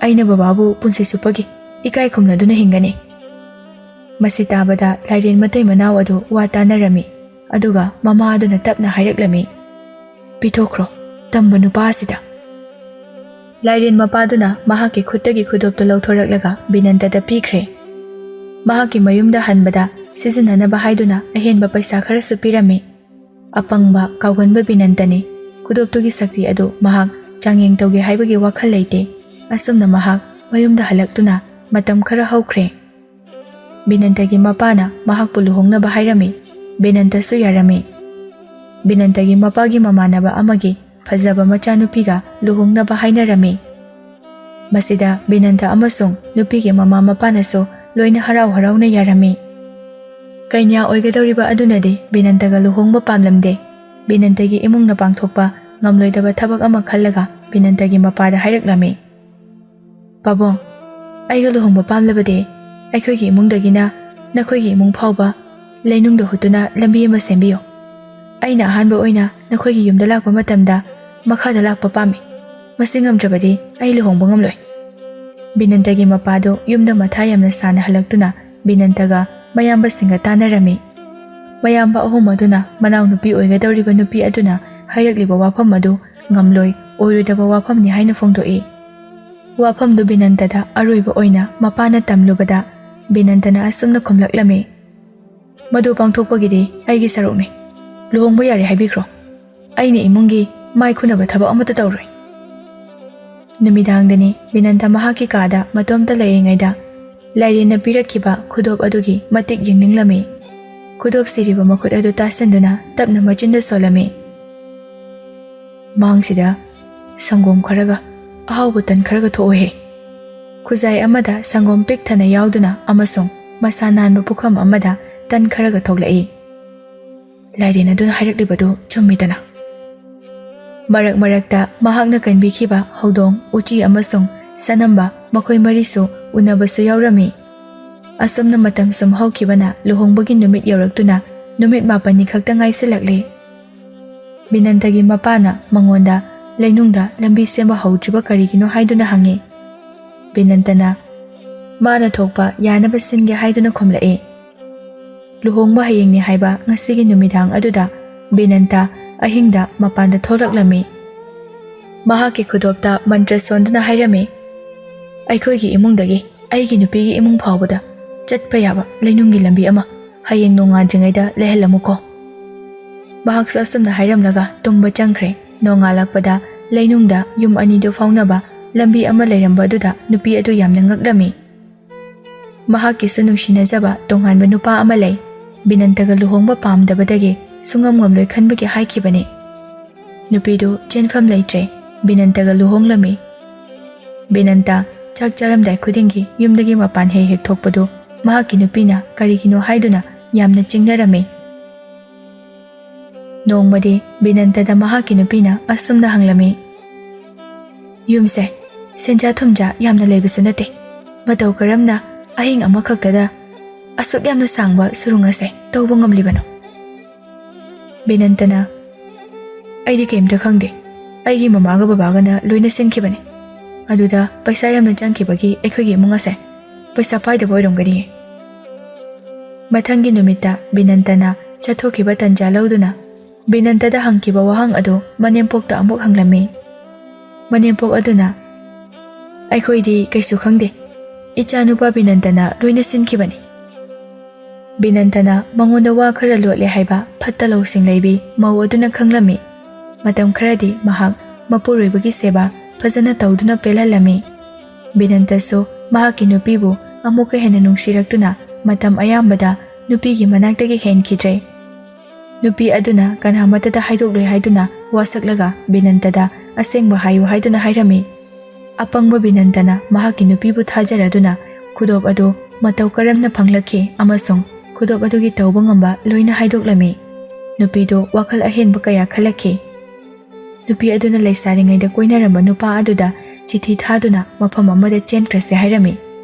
ꯑꯩꯅ ꯕꯕꯥꯕꯨ ꯄꯨꯟꯁꯤ ꯆꯨꯞꯄꯒꯤ ꯏꯀꯥꯏ ꯈꯨꯝꯅꯗꯨꯅ ꯍꯤꯡꯒꯅꯤ꯫" ꯃꯁꯤ ꯇꯥꯕꯗ ꯂꯥꯏꯔꯦꯟ ꯃꯇꯩ ꯃꯅꯥꯎ ꯑꯗꯨ ꯋꯥ ꯇꯥꯅꯔꯝꯃꯤ꯫ ꯑꯗꯨꯒ ꯃꯃꯥ ꯑꯗꯨꯅ ꯇꯞꯅ ꯍꯥꯏꯔꯛꯂꯝꯃꯤ, "ꯄꯤꯊꯣꯛꯈ꯭ꯔꯣ, ꯇꯝꯕ ꯅꯨꯄꯥ ꯑꯁꯤꯗ꯫" ꯂꯥꯏꯔꯦꯟ ꯃꯄꯥꯗꯨꯅ ꯃꯍꯥꯛꯀꯤ ꯈꯨꯠꯇꯒꯤ ꯈꯨꯗꯣꯞꯇꯨ ꯂꯧꯊꯣꯔꯛꯂꯒ ꯕꯤꯅꯟꯇꯗ ꯄꯤꯈ꯭ꯔꯦ꯫ ꯃꯍꯥꯛꯀꯤ ꯃꯌꯨꯝꯗ ꯍꯟꯕꯗ ꯁꯤꯖꯤꯟꯅꯅꯕ ꯍꯥꯏꯗꯨꯅ ꯑꯍꯦꯟꯕ ꯄꯩꯁꯥ ꯈꯔꯁꯨ ꯄꯤꯔꯝꯃꯤ꯫ ꯑꯄꯪꯕ, ꯀꯥꯎꯒꯟꯕ ꯕꯤꯅꯟꯇꯅꯤ꯫ ꯈꯨꯗꯣꯞꯇꯨꯒꯤ ꯁꯛꯇꯤ ꯑꯗꯨ ꯃꯍꯥꯛ ꯆꯥꯡꯌꯦꯡ ꯇꯧꯒꯦ ꯍꯥꯏꯕꯒꯤ ꯋꯥꯈꯜ ꯂꯩꯇꯦ꯫ ꯑꯁꯨꯝꯅ ꯃꯍꯥꯛ ꯃꯌꯨꯝꯗ ꯍꯜꯂꯛꯇꯨꯅ ꯃꯇꯝ ꯈꯔ ꯍꯧꯈ꯭ꯔꯦ꯫ ꯕꯤꯅꯟꯇꯒꯤ ꯃꯄꯥꯅ ꯃꯍꯥꯛꯄꯨ ꯂꯨꯍꯣꯡꯅꯕ ꯍꯥꯏꯔꯝꯃꯤ꯫ ꯕꯤꯅꯟꯇꯁꯨ ꯌꯥꯔꯝꯃꯤ꯫ ꯕꯤꯅꯟꯇꯒꯤ ꯃꯄꯥꯒꯤ ꯃꯃꯥꯟꯅꯕ ꯑꯃꯒꯤ ꯐꯖꯕ ꯃꯆꯥꯅꯨꯄꯤꯒ ꯂꯨꯍꯣꯡꯅꯕ ꯍꯥꯏꯅꯔꯝꯃꯤ꯫ ꯃꯁꯤꯗ ꯕꯤꯅꯟꯇ ꯑꯃꯁꯨꯡ ꯅꯨꯄꯤꯒꯤ ꯃꯃꯥ ꯃꯄꯥꯅꯁꯨ ꯂꯣꯏꯅ ꯍꯔꯥꯎ ꯍꯔꯥꯎꯅ ꯌꯥꯔꯝꯃꯤ꯫ ꯀꯩꯅ꯭ꯌꯥ ꯑꯣꯏꯒꯗꯧꯔꯤꯕ ꯑꯗꯨꯅꯗꯤ ꯕꯤꯅꯟꯇꯒ ꯂꯨꯍꯣꯡꯕ ꯄꯥꯝꯂꯝꯗꯦ꯫ ꯕꯤꯅꯟꯇꯒꯤ ꯏꯃꯨꯡꯅ ꯄꯥꯡꯊꯣꯛꯄ ꯉꯝꯂꯣꯏꯗꯕ ꯊꯕꯛ ꯑꯃ ꯈꯜꯂꯒ ꯕꯤꯅꯟꯇꯒꯤ ꯃꯄꯥꯗ ꯍꯥꯏꯔꯛꯂꯝꯃꯤ, "ꯄꯥꯕꯨꯡ, ꯑꯩꯒ ꯂꯨꯍꯣꯡꯕ ꯄꯥꯝꯂꯕꯗꯤ ꯑꯩꯈꯣꯏꯒꯤ ꯏꯃꯨꯡꯗꯒꯤꯅ ꯅꯈꯣꯏꯒꯤ ꯏꯃꯨꯡ ꯐꯥꯎꯕ ꯂꯩꯅꯨꯡꯗ ꯍꯨꯠꯇꯨꯅ ꯂꯝꯕꯤ ꯑꯃ ꯁꯦꯝꯕꯤꯌꯨ꯫ ꯑꯩꯅ ꯑꯍꯥꯟꯕ ꯑꯣꯏꯅ ꯅꯈꯣꯏꯒꯤ ꯌꯨꯝꯗ ꯂꯥꯛꯄ ꯃꯇꯝꯗ ꯃꯈꯥꯗ ꯂꯥꯛꯄ ꯄꯥꯝꯃꯤ꯫ ꯃꯁꯤ ꯉꯝꯗ꯭ꯔꯕꯗꯤ ꯑꯩ ꯂꯨꯍꯣꯡꯕ ꯉꯝꯂꯣꯏ꯫" ꯕꯤꯅꯟꯇꯒꯤ ꯃꯄꯥꯗꯨ ꯌꯨꯝꯗ ꯃꯊꯥ ꯌꯥꯝꯅ ꯁꯥꯅ ꯍꯜꯂꯛꯇꯨꯅ ꯕꯤꯅꯟꯇꯒ ꯃꯌꯥꯝꯕꯁꯤꯡꯒ ꯇꯥꯟꯅꯔꯝꯃꯤ꯫ ꯃꯌꯥꯝꯕ ꯑꯍꯨꯝ ꯑꯗꯨꯅ ꯃꯅꯥꯎꯅꯨꯄꯤ ꯑꯣꯏꯒꯗꯧꯔꯤꯕ ꯅꯨꯄꯤ ꯑꯗꯨꯅ ꯍꯥꯏꯔꯛꯂꯤꯕ ꯋꯥꯐꯝ ꯑꯗꯨ ꯉꯝꯂꯣꯏ, ꯑꯣꯏꯔꯣꯏꯗꯕ ꯋꯥꯐꯝꯅꯤ ꯍꯥꯏꯅ ꯐꯣꯡꯗꯣꯛꯏ꯫ ꯋꯥꯐꯝꯗꯨ ꯕꯤꯅꯟꯇꯗ ꯑꯔꯣꯏꯕ ꯑꯣꯏꯅ ꯃꯄꯥꯅ ꯇꯝꯂꯨꯕꯗ ꯕꯤꯅꯟꯇꯅ ꯑꯁꯨꯝꯅ ꯈꯨꯝꯂꯛꯂꯝꯃꯤ, "ꯃꯗꯨ ꯄꯥꯡꯊꯣꯛꯄꯒꯤꯗꯤ ꯑꯩꯒꯤ ꯁꯔꯨꯛꯅꯤ꯫ ꯂꯨꯍꯣꯡꯕ ꯌꯥꯔꯦ ꯍꯥꯏꯕꯤꯈ꯭ꯔꯣ꯫ ꯑꯩꯅ ꯏꯃꯨꯡꯒꯤ ꯃꯥꯏ ꯈꯨꯅꯕ ꯊꯕꯛ ꯑꯃꯠꯇ ꯇꯧꯔꯣꯏ꯫" ꯅꯨꯃꯤꯗꯥꯡꯗꯅꯤ ꯕꯤꯅꯟꯇ ꯃꯍꯥꯛꯀꯤ ꯀꯥꯗ ꯃꯇꯣꯝꯇ ꯂꯩꯔꯤꯉꯩꯗ ꯂꯥꯏꯔꯦꯟꯅ ꯄꯤꯔꯛꯈꯤꯕ ꯈꯨꯗꯣꯞ ꯑꯗꯨꯒꯤ ꯃꯇꯤꯛ ꯌꯦꯡꯅꯤꯡꯂꯝꯃꯤ꯫ ꯈꯨꯗꯣꯞ ꯁꯤꯔꯤꯕ ꯃꯈꯨꯠ ꯑꯗꯨ ꯇꯥꯁꯤꯟꯗꯨꯅ ꯇꯞꯅ ꯃꯆꯤꯟꯗ ꯁꯣꯜꯂꯝꯃꯤ꯫ "ꯃꯥꯡꯁꯤꯗ ꯁꯪꯒꯣꯝ ꯈꯔꯒ ꯑꯍꯥꯎꯕ ꯇꯟ ꯈꯔꯒ ꯊꯣꯛꯎꯍꯦ꯫" ꯈꯨꯖꯥꯏ ꯑꯃꯗ ꯁꯪꯒꯣꯝ ꯄꯤꯛ ꯊꯟꯅ ꯌꯥꯎꯗꯨꯅ ꯑꯃꯁꯨꯡ ꯃꯁꯥ ꯅꯥꯟꯕ ꯄꯨꯈꯝ ꯑꯃꯗ ꯇꯟ ꯈꯔꯒ ꯊꯣꯛꯂꯛꯏ꯫ ꯂꯥꯏꯔꯦꯟ ꯑꯗꯨꯅ ꯍꯥꯏꯔꯛꯂꯤꯕꯗꯨ ꯆꯨꯝꯃꯤꯗꯅ꯫ ꯃꯔꯛ ꯃꯔꯛꯇ ꯃꯍꯥꯛꯅ ꯀꯟꯕꯤꯈꯤꯕ ꯍꯧꯗꯣꯡ, ꯎꯆꯤ ꯑꯃꯁꯨꯡ ꯁꯅꯝꯕ ꯃꯈꯣꯏ ꯃꯔꯤꯁꯨ ꯎꯅꯕꯁꯨ ꯌꯥꯎꯔꯝꯃꯤ꯫ ꯑꯁꯨꯝꯅ ꯃꯇꯝ ꯁꯨꯝ ꯍꯧꯈꯤꯕꯅ ꯂꯨꯍꯣꯡꯕꯒꯤ ꯅꯨꯃꯤꯠ ꯌꯧꯔꯛꯇꯨꯅ ꯅꯨꯃꯤꯠ ꯃꯥꯄꯟꯅꯤ ꯈꯛꯇ ꯉꯥꯏꯁꯤꯜꯂꯛꯂꯦ꯫ ꯕꯤꯅꯟꯇꯒꯤ ꯃꯄꯥꯅ ꯃꯉꯣꯟꯗ ꯂꯩꯅꯨꯡꯗ ꯂꯝꯕꯤ ꯁꯦꯝꯕ ꯍꯧꯗ꯭ꯔꯤꯕ ꯀꯔꯤꯒꯤꯅꯣ ꯍꯥꯏꯗꯨꯅ ꯍꯪꯉꯤ꯫ ꯕꯤꯅꯟꯇꯅ ꯃꯥꯅ ꯊꯣꯛꯄ ꯌꯥꯅꯕ ꯁꯤꯟꯒꯦ ꯍꯥꯏꯗꯨꯅ ꯈꯨꯝꯂꯛꯏ꯫ ꯂꯨꯍꯣꯡꯕ ꯍꯌꯦꯡꯅꯤ ꯍꯥꯏꯕ ꯉꯁꯤꯒꯤ ꯅꯨꯃꯤꯗꯥꯡ ꯑꯗꯨꯗ ꯕꯤꯅꯟꯇ ꯑꯍꯤꯡꯗ ꯃꯄꯥꯟꯗ ꯊꯣꯛꯂꯛꯂꯝꯃꯤ꯫ ꯃꯍꯥꯛꯀꯤ ꯈꯨꯗꯣꯞꯇ ꯃꯟꯇ꯭ꯔ ꯁꯣꯟꯗꯨꯅ ꯍꯥꯏꯔꯝꯃꯤ, "ꯑꯩꯈꯣꯏꯒꯤ ꯏꯃꯨꯡꯗꯒꯤ ꯑꯩꯒꯤ ꯅꯨꯄꯤꯒꯤ ꯏꯃꯨꯡ ꯐꯥꯎꯕꯗ ꯆꯠꯄ ꯌꯥꯕ ꯂꯩꯅꯨꯡꯒꯤ ꯂꯝꯕꯤ ꯑꯃ ꯍꯌꯦꯡ ꯅꯣꯡꯉꯥꯟꯗ꯭ꯔꯤꯉꯩꯗ ꯂꯩꯍꯜꯂꯝꯃꯨꯀꯣ꯫" ꯃꯍꯥꯛꯁꯨ ꯑꯁꯨꯝꯅ ꯍꯥꯏꯔꯝꯂꯒ ꯇꯨꯝꯕ ꯆꯪꯈ꯭ꯔꯦ꯫ ꯅꯣꯡꯉꯥꯜꯂꯛꯄꯗ ꯂꯩꯅꯨꯡꯗ ꯌꯨꯝ ꯑꯅꯤꯗꯨ ꯐꯥꯎꯅꯕ ꯂꯝꯕꯤ ꯑꯃ ꯂꯩꯔꯝꯕ ꯑꯗꯨꯗ ꯅꯨꯄꯤ ꯑꯗꯨ ꯌꯥꯝꯅ ꯉꯛꯂꯝꯃꯤ꯫ ꯃꯍꯥꯛꯀꯤꯁꯨ ꯅꯨꯡꯁꯤꯅꯖꯕ ꯇꯣꯉꯥꯟꯕ ꯅꯨꯄꯥ ꯑꯃ ꯂꯩ꯫ ꯕꯤꯅꯟꯇꯒ ꯂꯨꯍꯣꯡꯕ ꯄꯥꯝꯗꯕꯗꯒꯤ ꯁꯨꯡꯉꯝ ꯉꯝꯂꯣꯏ ꯈꯟꯕꯒꯤ ꯍꯥꯏꯈꯤꯕꯅꯤ꯫ ꯅꯨꯄꯤꯗꯨ ꯆꯦꯟꯐꯝ ꯂꯩꯇ꯭ꯔꯦ꯫ ꯕꯤꯅꯟꯇꯒ ꯂꯨꯍꯣꯡꯂꯝꯃꯤ꯫ ꯕꯤꯅꯟꯇ ꯆꯥꯛ ꯆꯥꯔꯝꯗꯥꯏ ꯈꯨꯗꯤꯡꯒꯤ ꯌꯨꯝꯗꯒꯤ ꯃꯄꯥꯟ ꯍꯦꯛ ꯍꯦꯛ ꯊꯣꯛꯄꯗꯨ ꯃꯍꯥꯛꯀꯤ ꯅꯨꯄꯤꯅ ꯀꯔꯤꯒꯤꯅꯣ ꯍꯥꯏꯗꯨꯅ ꯌꯥꯝꯅ ꯆꯤꯡꯅꯔꯝꯃꯤ꯫ ꯅꯣꯡꯃꯗꯤ ꯕꯤꯅꯟꯇꯗ ꯃꯍꯥꯛꯀꯤ ꯅꯨꯄꯤꯅ ꯑꯁꯨꯝꯅ ꯍꯪꯂꯝꯃꯤ, "ꯌꯨꯝꯁꯦ ꯁꯦꯟꯖꯥ ꯊꯨꯝꯖꯥ ꯌꯥꯝꯅ ꯂꯩꯕꯁꯨ ꯅꯠꯇꯦ, ꯃꯇꯧ ꯀꯔꯝꯅ ꯑꯍꯤꯡ ꯑꯃꯈꯛꯇꯗ ꯑꯁꯨꯛ ꯌꯥꯝꯅ ꯁꯥꯡꯕ ꯁꯨꯔꯨꯡ ꯑꯁꯦ ꯇꯧꯕ ꯉꯝꯂꯤꯕꯅꯣ?" ꯕꯤꯅꯟꯇꯅ, "ꯑꯩꯗꯤ ꯀꯩꯝꯇ ꯈꯪꯗꯦ, ꯑꯩꯒꯤ ꯃꯃꯥꯒ ꯕꯕꯥꯒꯅ ꯂꯣꯏꯅ ꯁꯤꯟꯈꯤꯕꯅꯤ꯫ ꯑꯗꯨꯗ ꯄꯩꯁꯥ ꯌꯥꯝꯅ ꯆꯪꯈꯤꯕꯒꯤ ꯑꯩꯈꯣꯏꯒꯤ ꯏꯃꯨꯡ ꯑꯁꯦ ꯄꯩꯁꯥ ꯄꯥꯏꯗꯕ ꯑꯣꯏꯔꯝꯒꯅꯤꯌꯦ꯫" ꯃꯊꯪꯒꯤ ꯅꯨꯃꯤꯠꯇ ꯕꯤꯅꯟꯇꯅ ꯆꯠꯊꯣꯛꯈꯤꯕ ꯇꯟꯖꯥ ꯂꯧꯗꯨꯅ ꯕꯤꯅꯟꯇꯗ ꯍꯪꯈꯤꯕ ꯋꯥꯍꯪ ꯑꯗꯨ ꯃꯅꯦꯝꯄꯣꯛꯇ ꯑꯃꯨꯛ ꯍꯪꯂꯝꯃꯤ꯫ ꯃꯅꯦꯝꯄꯣꯛ ꯑꯗꯨꯅ, "ꯑꯩꯈꯣꯏꯗꯤ ꯀꯩꯁꯨ ꯈꯪꯗꯦ, ꯏꯆꯥꯅꯨꯄꯥ ꯕꯤꯅꯟꯇꯅ ꯂꯣꯏꯅ ꯁꯤꯟꯈꯤꯕꯅꯤ꯫" ꯕꯤꯅꯟꯇꯅ ꯃꯉꯣꯟꯗ ꯋꯥ ꯈꯔ ꯂꯣꯠꯂꯦ ꯍꯥꯏꯕ ꯐꯠꯇ ꯂꯧꯁꯤꯡ ꯂꯩꯕꯤ ꯃꯧ ꯑꯗꯨꯅ ꯈꯪꯂꯝꯃꯤ꯫ ꯃꯇꯝ ꯈꯔꯗꯤ ꯃꯍꯥꯛ ꯃꯄꯨꯔꯣꯏꯕꯒꯤ ꯁꯦꯕꯥ ꯐꯖꯅ ꯇꯧꯗꯨꯅ ꯄꯦꯜꯍꯜꯂꯝꯃꯤ꯫ ꯕꯤꯅꯟꯇꯁꯨ ꯃꯍꯥꯛꯀꯤ ꯅꯨꯄꯤꯕꯨ ꯑꯃꯨꯛꯀ ꯍꯦꯟꯅ ꯅꯨꯡꯁꯤꯔꯛꯇꯨꯅ ꯃꯇꯝ ꯑꯌꯥꯝꯕꯗ ꯅꯨꯄꯤꯒꯤ ꯃꯅꯥꯛꯇꯒꯤ ꯍꯦꯟꯈꯤꯗ꯭ꯔꯦ꯫ ꯅꯨꯄꯤ ꯑꯗꯨꯅ ꯀꯅꯥꯃꯠꯇꯗ ꯍꯥꯏꯗꯣꯛꯂꯣꯏ ꯍꯥꯏꯗꯨꯅ ꯋꯥꯁꯛꯂꯒ ꯕꯤꯅꯟꯇꯗ ꯑꯁꯦꯡꯕ ꯍꯥꯏꯌꯨ ꯍꯥꯏꯗꯨꯅ ꯍꯥꯏꯔꯝꯃꯤ꯫ ꯑꯄꯪꯕ ꯕꯤꯅꯟꯇꯅ ꯃꯍꯥꯛꯀꯤ ꯅꯨꯄꯤꯕꯨ ꯊꯥꯖꯔꯗꯨꯅ ꯈꯨꯗꯣꯞ ꯑꯗꯨ ꯃꯇꯧ ꯀꯔꯝꯅ ꯐꯪꯂꯛꯈꯤ ꯑꯃꯁꯨꯡ ꯈꯨꯗꯣꯞ ꯑꯗꯨꯒꯤ ꯇꯧꯕ ꯉꯝꯕ ꯂꯣꯏꯅ ꯍꯥꯏꯗꯣꯛꯂꯝꯃꯤ꯫ ꯅꯨꯄꯤꯗꯨ ꯋꯥꯈꯜ ꯑꯍꯦꯟꯕ ꯀꯌꯥ ꯈꯜꯂꯛꯈꯤ꯫ ꯅꯨꯄꯤ ꯑꯗꯨꯅ ꯂꯩꯁꯥꯔꯤꯉꯩꯗ ꯀꯣꯏꯅꯔꯝꯕ ꯅꯨꯄꯥ ꯑꯗꯨꯗ ꯆꯤꯊꯤ ꯊꯥꯗꯨꯅ ꯃꯐꯝ ꯑꯃꯗ ꯆꯦꯟꯈ꯭ꯔꯁꯦ ꯍꯥꯏꯔꯝꯃꯤ꯫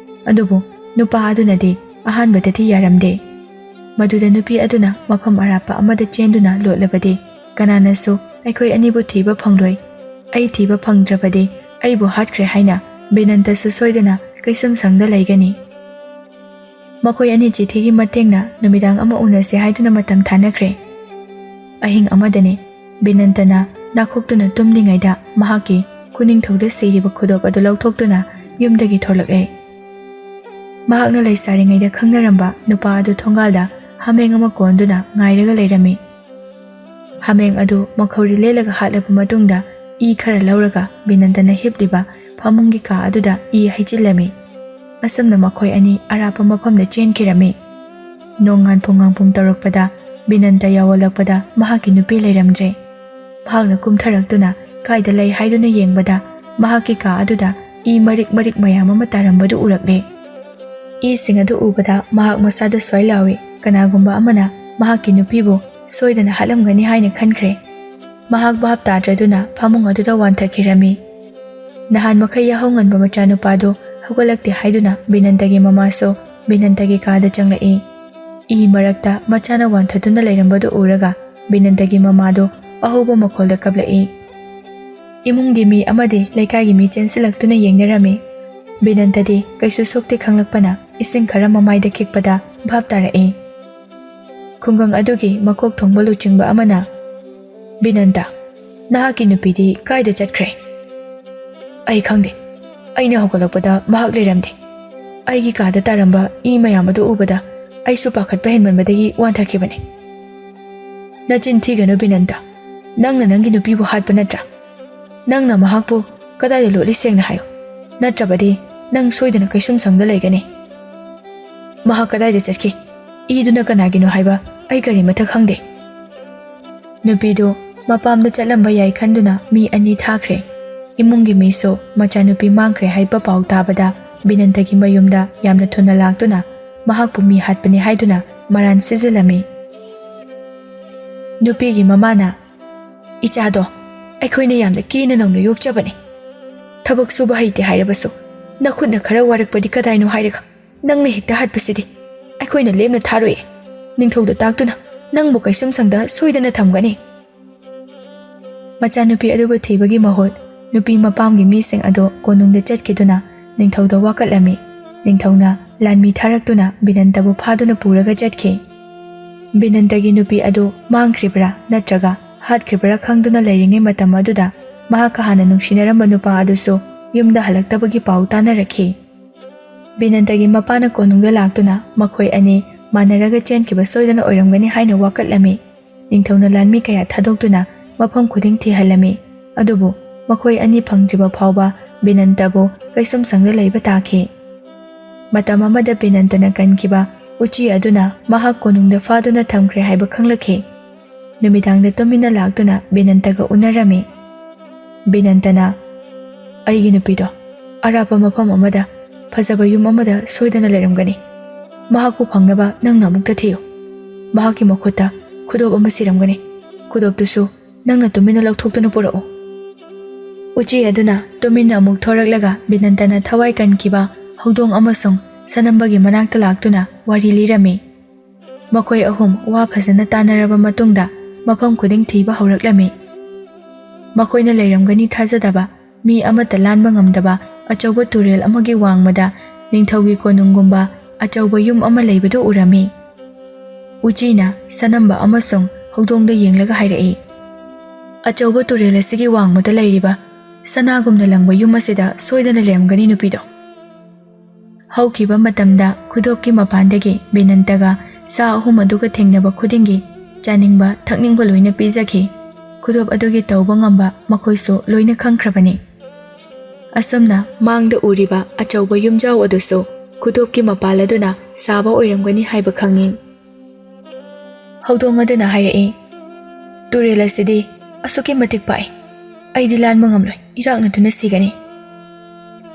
ꯑꯗꯨꯕꯨ ꯅꯨꯄꯥ ꯑꯗꯨꯅꯗꯤ ꯑꯍꯥꯟꯕꯗꯗꯤ ꯌꯥꯔꯝꯗꯦ꯫ ꯃꯗꯨꯗ ꯅꯨꯄꯤ ꯑꯗꯨꯅ ꯃꯐꯝ ꯑꯔꯥꯞꯄ ꯑꯃꯗ ꯆꯦꯟꯗꯨꯅ ꯂꯣꯠꯂꯕꯗꯤ ꯀꯅꯥꯅꯁꯨ ꯑꯩꯈꯣꯏ ꯑꯅꯤꯕꯨ ꯊꯤꯕ ꯐꯪꯂꯣꯏ꯫ ꯑꯩ ꯊꯤꯕ ꯐꯪꯗ꯭ꯔꯕꯗꯤ ꯑꯩꯕꯨ ꯍꯥꯠꯈ꯭ꯔꯦ ꯍꯥꯏꯅ ꯕꯤꯅꯟꯇꯁꯨ ꯁꯣꯏꯗꯅ ꯀꯩꯁꯨꯝꯁꯪꯗ ꯂꯩꯒꯅꯤ꯫ ꯃꯈꯣꯏ ꯑꯅꯤ ꯆꯤꯊꯤꯒꯤ ꯃꯇꯦꯡꯅ ꯅꯨꯃꯤꯗꯥꯡ ꯑꯃ ꯎꯅꯁꯦ ꯍꯥꯏꯗꯨꯅ ꯃꯇꯝ ꯊꯥꯅꯈ꯭ꯔꯦ꯫ ꯑꯍꯤꯡ ꯑꯃꯗꯅꯤ ꯕꯤꯅꯟꯇꯅ ꯅꯥꯈꯣꯛꯇꯨꯅ ꯇꯨꯝꯂꯤꯉꯩꯗ ꯃꯍꯥꯛꯀꯤ ꯈꯨꯅꯤꯡꯊꯧꯗ ꯁꯤꯔꯤꯕ ꯈꯨꯗꯣꯞ ꯑꯗꯨ ꯂꯧꯊꯣꯛꯇꯨꯅ ꯌꯨꯝꯗꯒꯤ ꯊꯣꯛꯂꯛꯂꯦ꯫ ꯃꯍꯥꯛꯅ ꯂꯩꯁꯥꯔꯤꯉꯩꯗ ꯈꯪꯅꯔꯝꯕ ꯅꯨꯄꯥ ꯑꯗꯨ ꯊꯣꯡꯒꯥꯜꯗ ꯍꯥꯃꯦꯡ ꯑꯃ ꯀꯣꯟꯗꯨꯅ ꯉꯥꯏꯔꯒ ꯂꯩꯔꯝꯃꯤ꯫ ꯍꯥꯃꯦꯡ ꯑꯗꯨ ꯃꯈꯧꯔꯤ ꯂꯦꯜꯂꯒ ꯍꯥꯠꯂꯕ ꯃꯇꯨꯡꯗ ꯏ ꯈꯔ ꯂꯧꯔꯒ ꯕꯤꯅꯟꯗꯅ ꯍꯤꯞꯂꯤꯕ ꯐꯃꯨꯡꯒꯤ ꯀꯥ ꯑꯗꯨꯗ ꯏ ꯍꯩꯖꯤꯜꯂꯝꯃꯤ꯫ ꯑꯁꯨꯝꯅ ꯃꯈꯣꯏ ꯑꯅꯤ ꯑꯔꯥꯞꯄ ꯃꯐꯝꯗ ꯆꯦꯟꯈꯤꯔꯝꯃꯤ꯫ ꯅꯣꯡꯉꯥꯟ ꯄꯨꯡꯉꯥꯟ ꯄꯨꯡ ꯇꯧꯔꯛꯄꯗ ꯕꯤꯅꯟꯗ ꯌꯥꯎꯍꯜꯂꯛꯄꯗ ꯃꯍꯥꯛꯀꯤ ꯅꯨꯄꯤ ꯂꯩꯔꯝꯗ꯭ꯔꯦ꯫ ꯃꯍꯥꯛꯅ ꯀꯨꯝꯊꯔꯛꯇꯨꯅ ꯀꯥꯏꯗ ꯂꯩ ꯍꯥꯏꯗꯨꯅ ꯌꯦꯡꯕꯗ ꯃꯍꯥꯛꯀꯤ ꯀꯥ ꯑꯗꯨꯗ ꯏ ꯃꯔꯤꯛ ꯃꯔꯤꯛ ꯃꯌꯥꯝ ꯑꯃ ꯇꯥꯔꯝꯕꯗꯨ ꯎꯔꯛꯂꯦ꯫ ꯏꯁꯤꯡ ꯑꯗꯨ ꯎꯕꯗ ꯃꯍꯥꯛ ꯃꯁꯥꯗ ꯁ꯭ꯋꯥꯏ ꯂꯥꯎꯏ, ꯀꯅꯥꯒꯨꯝꯕ ꯑꯃꯅ ꯃꯍꯥꯛꯀꯤ ꯅꯨꯄꯤꯕꯨ ꯁꯣꯏꯗꯅ ꯍꯥꯠꯂꯝꯒꯅꯤ ꯍꯥꯏꯅ ꯈꯟꯈ꯭ꯔꯦ꯫ ꯃꯍꯥꯛ ꯚꯥꯞ ꯇꯥꯗ꯭ꯔꯗꯨꯅ ꯐꯃꯨꯡ ꯑꯗꯨꯗ ꯋꯥꯟꯊꯈꯤꯔꯝꯃꯤ꯫ ꯅꯍꯥꯟ ꯃꯈꯩ ꯌꯥꯍꯧ ꯉꯟꯕ ꯃꯆꯥꯅꯨꯄꯥꯗꯨ ꯍꯧꯒꯠꯂꯛꯇꯦ ꯍꯥꯏꯗꯨꯅ ꯕꯤꯅꯟꯗꯒꯤ ꯃꯃꯥꯁꯨ ꯕꯤꯅꯟꯗꯒꯤ ꯀꯥꯗ ꯆꯪꯂꯛꯏ꯫ ꯏ ꯃꯔꯛꯇ ꯃꯆꯥꯅ ꯋꯥꯟꯊꯗꯨꯅ ꯂꯩꯔꯝꯕꯗꯨ ꯎꯔꯒ ꯕꯤꯅꯟꯗꯒꯤ ꯃꯃꯥꯗꯨ ꯑꯍꯧꯕ ꯃꯈꯣꯜꯗ ꯀꯞꯂꯛꯏ꯫ ꯏꯃꯨꯡꯒꯤ ꯃꯤ ꯑꯃꯗꯤ ꯂꯩꯀꯥꯏꯒꯤ ꯃꯤ ꯆꯦꯟꯁꯤꯜꯂꯛꯇꯨꯅ ꯌꯦꯡꯅꯔꯝꯃꯤ꯫ ꯕꯤꯅꯟꯗꯗꯤ ꯀꯩꯁꯨ ꯁꯣꯛꯇꯦ ꯈꯪꯂꯛꯄꯅ ꯏꯁꯤꯡ ꯈꯔ ꯃꯃꯥꯏꯗ ꯈꯤꯛꯄꯗ ꯚꯥꯞ ꯇꯥꯔꯛꯏ꯫ ꯈꯨꯡꯒꯪ ꯑꯗꯨꯒꯤ ꯃꯀꯣꯛ ꯊꯣꯡꯕ ꯂꯨꯆꯤꯡꯕ ꯑꯃꯅ, "ꯕꯤꯅꯟꯗ, ꯅꯍꯥꯛꯀꯤ ꯅꯨꯄꯤꯗꯤ ꯀꯥꯏꯗ ꯆꯠꯈ꯭ꯔꯦ?" "ꯑꯩ ꯈꯪꯗꯦ꯫ ꯑꯩꯅ ꯍꯧꯒꯠꯂꯛꯄꯗ ꯃꯍꯥꯛ ꯂꯩꯔꯝꯗꯦ꯫ ꯑꯩꯒꯤ ꯀꯥꯗ ꯇꯥꯔꯝꯕ ꯏ ꯃꯌꯥꯝ ꯑꯗꯨ ꯎꯕꯗ ꯑꯩꯁꯨ ꯄꯥꯈꯠꯄ ꯍꯦꯟꯃꯟꯕꯗꯒꯤ ꯋꯥꯟꯊꯈꯤꯕꯅꯤ꯫" "ꯅꯆꯤꯟ ꯊꯤꯒꯅꯨ ꯕꯤꯅꯟꯗ꯫ ꯅꯪꯅ ꯅꯪꯒꯤ ꯅꯨꯄꯤꯕꯨ ꯍꯥꯠꯄ ꯅꯠꯇ꯭ꯔꯥ? ꯅꯪꯅ ꯃꯍꯥꯛꯄꯨ "ꯀꯗꯥꯏꯗ ꯂꯣꯠꯂꯤ ꯁꯦꯡꯅ ꯍꯥꯏꯌꯨ, ꯅꯠꯇ꯭ꯔꯕꯗꯤ ꯅꯪ ꯁꯣꯏꯗꯅ ꯀꯩꯁꯨꯝꯁꯪꯗ ꯂꯩꯒꯅꯤ꯫ ꯃꯍꯥꯛ ꯀꯗꯥꯏꯗ ꯆꯠꯈꯤ? ꯏꯗꯨꯅ ꯀꯅꯥꯒꯤꯅꯣ ꯍꯥꯏꯕ ꯑꯩ ꯀꯔꯤꯃꯠꯇ ꯈꯪꯗꯦ"꯫ ꯅꯨꯄꯤꯗꯨ ꯃꯄꯥꯝꯗ ꯆꯠꯂꯝꯕ ꯌꯥꯏ ꯈꯟꯗꯨꯅ ꯃꯤ ꯑꯅꯤ ꯊꯥꯈ꯭ꯔꯦ꯫ ꯏꯃꯨꯡꯒꯤ ꯃꯤꯁꯨ ꯃꯆꯥꯅꯨꯄꯤ ꯃꯥꯡꯈ꯭ꯔꯦ ꯍꯥꯏꯕ ꯄꯥꯎ ꯇꯥꯕꯗ ꯕꯤꯅꯟꯇꯒꯤ ꯃꯌꯨꯝꯗ ꯌꯥꯝꯅ ꯊꯨꯅ ꯂꯥꯛꯇꯨꯅ ꯃꯍꯥꯛꯄꯨ ꯃꯤ ꯍꯥꯠꯄꯅꯤ ꯍꯥꯏꯗꯨꯅ ꯃꯔꯥꯟ ꯁꯤꯖꯤꯜꯂꯝꯃꯤ꯫ ꯅꯨꯄꯤꯒꯤ ꯃꯃꯥꯅ, "ꯏꯆꯥꯗꯣ ꯑꯩꯈꯣꯏꯅ ꯌꯥꯝꯅ ꯀꯦꯅ ꯅꯧꯅ ꯌꯣꯛꯆꯕꯅꯤ꯫ ꯊꯕꯛ ꯁꯨꯕ ꯍꯩꯇꯦ ꯍꯥꯏꯔꯕꯁꯨ ꯅꯈꯨꯠꯅ ꯈꯔ ꯋꯥꯔꯛꯄꯗꯤ ꯀꯗꯥꯏꯅꯣ ꯍꯥꯏꯔꯒ ꯅꯪꯅ ꯍꯦꯛꯇ ꯍꯥꯠꯄꯁꯤꯗꯤ ꯑꯩꯈꯣꯏꯅ ꯂꯦꯝꯅ ꯊꯥꯔꯣꯏꯌꯦ꯫ ꯅꯤꯡꯊꯧꯗ ꯇꯥꯛꯇꯨꯅ ꯅꯪꯕꯨ ꯀꯩꯁꯨꯝꯁꯪꯗ ꯁꯣꯏꯗꯅ ꯊꯝꯒꯅꯤ"꯫ ꯃꯆꯥꯅꯨꯄꯤ ꯑꯗꯨꯕꯨ ꯊꯤꯕꯒꯤ ꯃꯍꯨꯠ ꯅꯨꯄꯤ ꯃꯄꯥꯝꯒꯤ ꯃꯤꯁꯤꯡ ꯑꯗꯨ ꯀꯣꯅꯨꯡꯗ ꯆꯠꯈꯤꯗꯨꯅ ꯅꯤꯡꯊꯧꯗ ꯋꯥꯀꯠꯂꯝꯃꯤ꯫ ꯅꯤꯡꯊꯧꯅ ꯂꯥꯟꯃꯤ ꯊꯥꯔꯛꯇꯨꯅ ꯕꯤꯅꯟꯇꯕꯨ ꯐꯥꯗꯨꯅ ꯄꯨꯔꯒ ꯆꯠꯈꯤ꯫ ꯕꯤꯅꯟꯇꯒꯤ ꯅꯨꯄꯤ ꯑꯗꯨ ꯃꯥꯡꯈ꯭ꯔꯤꯕ꯭ꯔꯥ ꯅꯠꯇ꯭ꯔꯒ ꯍꯥꯠꯈ꯭ꯔꯤꯕ꯭ꯔꯥ ꯈꯪꯗꯨꯅ ꯂꯩꯔꯤꯉꯩ ꯃꯇꯝ ꯑꯗꯨꯗ ꯃꯍꯥꯛꯀ ꯍꯥꯟꯅ ꯅꯨꯡꯁꯤꯅꯔꯝꯕ ꯅꯨꯄꯥ ꯑꯗꯨꯁꯨ ꯌꯨꯝꯗ ꯍꯜꯂꯛꯇꯕꯒꯤ ꯄꯥꯎ ꯇꯥꯅꯔꯛꯈꯤ꯫ ꯕꯤꯅꯟꯇꯒꯤ ꯃꯄꯥꯅ ꯀꯣꯅꯨꯡꯗ ꯂꯥꯛꯇꯨꯅ ꯃꯈꯣꯏ ꯑꯅꯤ ꯃꯥꯟꯅꯔꯒ ꯆꯦꯟꯈꯤꯕ ꯁꯣꯏꯗꯅ ꯑꯣꯏꯔꯝꯒꯅꯤ ꯍꯥꯏꯅ ꯋꯥꯀꯠꯂꯝꯃꯤ꯫ ꯅꯤꯡꯊꯧꯅ ꯂꯥꯟꯃꯤ ꯀꯌꯥ ꯊꯥꯗꯣꯛꯇꯨꯅ ꯃꯐꯝ ꯈꯨꯗꯤꯡ ꯊꯤꯍꯜꯂꯝꯃꯤ꯫ ꯑꯗꯨꯕꯨ ꯃꯈꯣꯏ ꯑꯅꯤ ꯐꯪꯗ꯭ꯔꯤꯕ ꯐꯥꯎꯕ ꯕꯤꯅꯟꯇꯕꯨ ꯀꯩꯁꯨꯝꯁꯪꯗ ꯂꯩꯕ ꯇꯥꯈꯤ꯫ ꯃꯇꯝ ꯑꯃꯗ ꯕꯤꯅꯟꯇꯅ ꯀꯟꯈꯤꯕ ꯎꯆꯤ ꯑꯗꯨꯅ ꯃꯍꯥꯛ ꯀꯣꯅꯨꯡꯗ ꯐꯥꯗꯨꯅ ꯊꯝꯈ꯭ꯔꯦ ꯍꯥꯏꯕ ꯈꯪꯂꯛꯈꯤ꯫ ꯅꯨꯃꯤꯗꯥꯡꯗ ꯇꯨꯃꯤꯟꯅ ꯂꯥꯛꯇꯨꯅ ꯕꯤꯅꯟꯇꯒ ꯎꯅꯔꯝꯃꯤ꯫ ꯕꯤꯅꯟꯇꯅ, "ꯑꯩꯒꯤ ꯅꯨꯄꯤꯗꯣ ꯑꯔꯥꯞꯄ ꯃꯐꯝ ꯑꯃꯗ ꯐꯖꯕ ꯌꯨꯝ ꯑꯃꯗ ꯁꯣꯏꯗꯅ ꯂꯩꯔꯝꯒꯅꯤ꯫ ꯃꯍꯥꯛꯄꯨ ꯐꯪꯅꯕ ꯅꯪꯅ ꯑꯃꯨꯛꯇ ꯊꯤꯌꯨ꯫ ꯃꯍꯥꯛꯀꯤ ꯃꯈꯨꯠꯇ ꯈꯨꯗꯣꯞ ꯑꯃ ꯁꯤꯔꯝꯒꯅꯤ꯫ ꯈꯨꯗꯣꯞꯇꯨꯁꯨ ꯅꯪꯅ ꯇꯨꯃꯤꯟꯅ ꯂꯧꯊꯣꯛꯇꯨꯅ ꯄꯨꯔꯛꯎ"꯫ ꯎꯆꯤ ꯑꯗꯨꯅ ꯇꯨꯃꯤꯟꯅ ꯑꯃꯨꯛ ꯊꯣꯔꯛꯂꯒ ꯕꯤꯅꯟꯇꯅ ꯊꯋꯥꯏ ꯀꯟꯈꯤꯕ ꯍꯧꯗꯣꯡ ꯑꯃꯁꯨꯡ ꯁꯅꯝꯕꯒꯤ ꯃꯅꯥꯛꯇ ꯂꯥꯛꯇꯨꯅ ꯋꯥꯔꯤ ꯂꯤꯔꯝꯃꯤ꯫ ꯃꯈꯣꯏ ꯑꯍꯨꯝ ꯋꯥ ꯐꯖꯅ ꯇꯥꯅꯔꯕ ꯃꯇꯨꯡꯗ ꯃꯐꯝ ꯈꯨꯗꯤꯡ ꯊꯤꯕ ꯍꯧꯔꯛꯂꯝꯃꯤ꯫ ꯃꯈꯣꯏꯅ ꯂꯩꯔꯝꯒꯅꯤ ꯊꯥꯖꯗꯕ ꯃꯤ ꯑꯃꯠꯇ ꯂꯥꯟꯕ ꯉꯝꯗꯕ ꯑꯆꯧꯕ ꯇꯨꯔꯦꯜ ꯑꯃꯒꯤ ꯋꯥꯡꯃꯗ ꯅꯤꯡꯊꯧꯒꯤ ꯀꯣꯅꯨꯡꯒꯨꯝꯕ ꯑꯆꯧꯕ ꯌꯨꯝ ꯑꯃ ꯂꯩꯕꯗꯨ ꯎꯔꯝꯃꯤ꯫ ꯎꯆꯤꯅ ꯁꯅꯝꯕ ꯑꯃꯁꯨꯡ ꯍꯧꯗꯣꯡꯗ ꯌꯦꯡꯂꯒ ꯍꯥꯏꯔꯛꯏ, "ꯑꯆꯧꯕ ꯇꯨꯔꯦꯜ ꯑꯁꯤꯒꯤ ꯋꯥꯡꯃꯗ ꯂꯩꯔꯤꯕ ꯁꯅꯥꯒꯨꯝꯅ ꯂꯪꯕ ꯌꯨꯝ ꯑꯁꯤꯗ ꯁꯣꯏꯗꯅ ꯂꯩꯔꯝꯒꯅꯤ ꯅꯨꯄꯤꯗꯣ"꯫ ꯍꯧꯈꯤꯕ ꯃꯇꯝꯗ ꯈꯨꯗꯣꯞꯀꯤ ꯃꯄꯥꯟꯗꯒꯤ ꯕꯤꯅꯟꯇꯒ ꯁꯥ ꯑꯍꯨꯝ ꯑꯗꯨꯒ ꯊꯦꯡꯅꯕ ꯈꯨꯗꯤꯡꯒꯤ ꯆꯥꯅꯤꯡꯕ ꯊꯛꯅꯤꯡꯕ ꯂꯣꯏꯅ ꯄꯤꯖꯈꯤ꯫ ꯈꯨꯗꯣꯞ ꯑꯗꯨꯒꯤ ꯇꯧꯕ ꯉꯝꯕ ꯃꯈꯣꯏꯁꯨ ꯂꯣꯏꯅ ꯈꯪꯈ꯭ꯔꯕꯅꯤ꯫ ꯑꯁꯨꯝꯅ ꯃꯥꯡꯗ ꯎꯔꯤꯕ ꯑꯆꯧꯕ ꯌꯨꯝꯖꯥꯎ ꯑꯗꯨꯁꯨ ꯈꯨꯗꯣꯞꯀꯤ ꯃꯄꯥꯜ ꯑꯗꯨꯅ ꯁꯥꯕ ꯑꯣꯏꯔꯝꯒꯅꯤ ꯍꯥꯏꯕ ꯈꯪꯏ꯫ ꯍꯧꯗꯣꯡ ꯑꯗꯨꯅ ꯍꯥꯏꯔꯛꯏ, "ꯇꯨꯔꯦꯜ ꯑꯁꯤꯗꯤ ꯑꯁꯨꯛꯀꯤ ꯃꯇꯤꯛ ꯄꯥꯛꯏ, ꯑꯩꯗꯤ ꯂꯥꯟꯕ ꯉꯝꯂꯣꯏ, ꯏꯔꯥꯛꯅꯗꯨꯅ ꯁꯤꯒꯅꯤ꯫"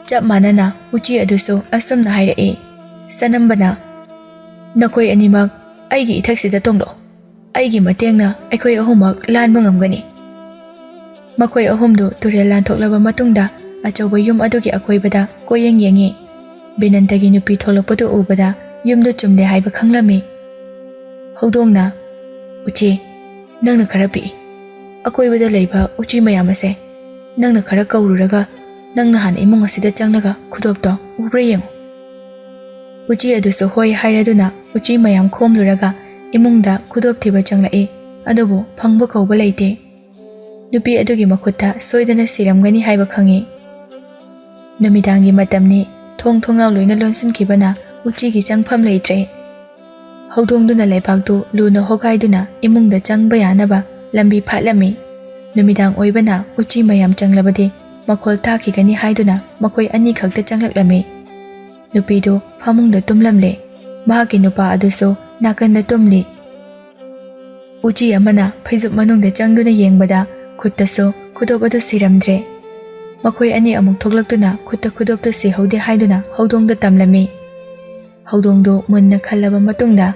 ꯆꯞ ꯃꯥꯟꯅꯅ ꯎꯆꯤ ꯑꯗꯨꯁꯨ ꯑꯁꯨꯝꯅ ꯍꯥꯏꯔꯛꯏ꯫ ꯁꯅꯝꯕꯅ, "ꯅꯈꯣꯏ ꯑꯅꯤꯃꯛ ꯑꯩꯒꯤ ꯏꯊꯛꯁꯤꯗ ꯇꯣꯡꯂꯛꯑꯣ, ꯑꯩꯒꯤ ꯃꯇꯦꯡꯅ ꯑꯩꯈꯣꯏ ꯑꯍꯨꯝꯃꯛ ꯂꯥꯟꯕ ꯉꯝꯒꯅꯤ꯫" ꯃꯈꯣꯏ ꯑꯍꯨꯝꯗꯨ ꯇꯨꯔꯦꯜ ꯂꯥꯟꯊꯣꯛꯂꯕ ꯃꯇꯨꯡꯗ ꯑꯆꯧꯕ ꯌꯨꯝ ꯑꯗꯨꯒꯤ ꯑꯀꯣꯏꯕꯗ ꯀꯣꯏꯌꯦꯡ ꯌꯦꯡꯉꯤ꯫ ꯕꯤꯅꯟꯇꯒꯤ ꯅꯨꯄꯤ ꯊꯣꯛꯂꯛꯄꯗꯨ ꯎꯕꯗ ꯌꯨꯝꯗꯨ ꯆꯨꯝꯂꯦ ꯍꯥꯏꯕ ꯈꯪꯂꯝꯃꯤ꯫ ꯍꯧꯗꯣꯡꯅ, "ꯎꯆꯤ, ꯅꯪꯅ ꯈꯔ ꯄꯤꯛꯏ꯫ ꯑꯀꯣꯏꯕꯗ ꯂꯩꯕ ꯎꯆꯤ ꯃꯌꯥꯝ ꯑꯁꯦ ꯅꯪꯅ ꯈꯔ ꯀꯧꯔꯨꯔꯒ ꯅꯪꯅ ꯍꯥꯟꯅ ꯏꯃꯨꯡ ꯑꯁꯤꯗ ꯆꯪꯂꯒ ꯈꯨꯗꯣꯞꯇꯣ ꯎꯕ꯭ꯔꯥ ꯌꯦꯡꯉꯨ꯫" ꯎꯆꯤ ꯑꯗꯨꯁꯨ ꯍꯣꯏ ꯍꯥꯏꯔꯗꯨꯅ ꯎꯆꯤ ꯃꯌꯥꯝ ꯈꯣꯝꯂꯨꯔꯒ ꯏꯃꯨꯡꯗ ꯈꯨꯗꯣꯞ ꯊꯤꯕ ꯆꯪꯂꯛꯏ꯫ ꯑꯗꯨꯕꯨ ꯐꯪꯕ ꯀꯧꯕ ꯂꯩꯇꯦ꯫ ꯅꯨꯄꯤ ꯑꯗꯨꯒꯤ ꯃꯈꯨꯠꯇ ꯁꯣꯏꯗꯅ ꯁꯤꯔꯝꯒꯅꯤ ꯍꯥꯏꯕ ꯈꯪꯏ꯫ ꯅꯨꯃꯤꯗꯥꯡꯒꯤ ꯃꯇꯝꯅꯤ꯫ ꯊꯣꯡ ꯊꯣꯡꯅꯥꯎ ꯂꯣꯏꯅ ꯂꯣꯟꯁꯤꯟꯈꯤꯕꯅ ꯎꯆꯤꯒꯤ ꯆꯪꯐꯝ ꯂꯩꯇ꯭ꯔꯦ꯫ ꯍꯧꯗꯣꯡꯗꯨꯅ ꯂꯩꯕꯥꯛꯇꯨ ꯂꯨꯅ ꯍꯣꯒꯥꯏꯗꯨꯅ ꯏꯃꯨꯡꯗ ꯆꯪꯕ ꯌꯥꯅꯕ ꯂꯝꯕꯤ ꯐꯥꯠꯂꯝꯃꯤ꯫ ꯅꯨꯃꯤꯗꯥꯡ ꯑꯣꯏꯕꯅ ꯎꯆꯤ ꯃꯌꯥꯝ ꯆꯪꯂꯕꯗꯤ ꯃꯈꯣꯜ ꯇꯥꯈꯤꯒꯅꯤ ꯍꯥꯏꯗꯨꯅ ꯃꯈꯣꯏ ꯑꯅꯤ ꯈꯛꯇ ꯆꯪꯂꯛꯂꯝꯃꯤ꯫ ꯅꯨꯄꯤꯗꯨ ꯐꯃꯨꯡꯗ ꯇꯨꯝꯂꯝꯂꯦ꯫ ꯃꯍꯥꯛꯀꯤ ꯅꯨꯄꯥ ꯑꯗꯨꯁꯨ ꯅꯥꯀꯟꯗ ꯇꯨꯝꯂꯤ꯫ ꯎꯆꯤ ꯑꯃꯅ ꯐꯩꯖꯨꯞ ꯃꯅꯨꯡꯗ ꯆꯪꯗꯨꯅ ꯌꯦꯡꯕꯗ ꯈꯨꯠꯇꯁꯨ ꯈꯨꯗꯣꯞ ꯑꯗꯨ ꯁꯤꯔꯝꯗ꯭ꯔꯦ꯫ ꯃꯈꯣꯏ ꯑꯅꯤ ꯑꯃꯨꯛ ꯊꯣꯛꯂꯛꯇꯨꯅ ꯈꯨꯠꯇ ꯈꯨꯗꯣꯞꯇꯨ ꯁꯤꯍꯧꯗꯦ ꯍꯥꯏꯗꯨꯅ ꯍꯧꯗꯣꯡꯗ ꯇꯝꯂꯝꯃꯤ꯫ ꯍꯧꯗꯣꯡꯗꯨ ꯃꯨꯟꯅ ꯈꯜꯂꯕ ꯃꯇꯨꯡꯗ,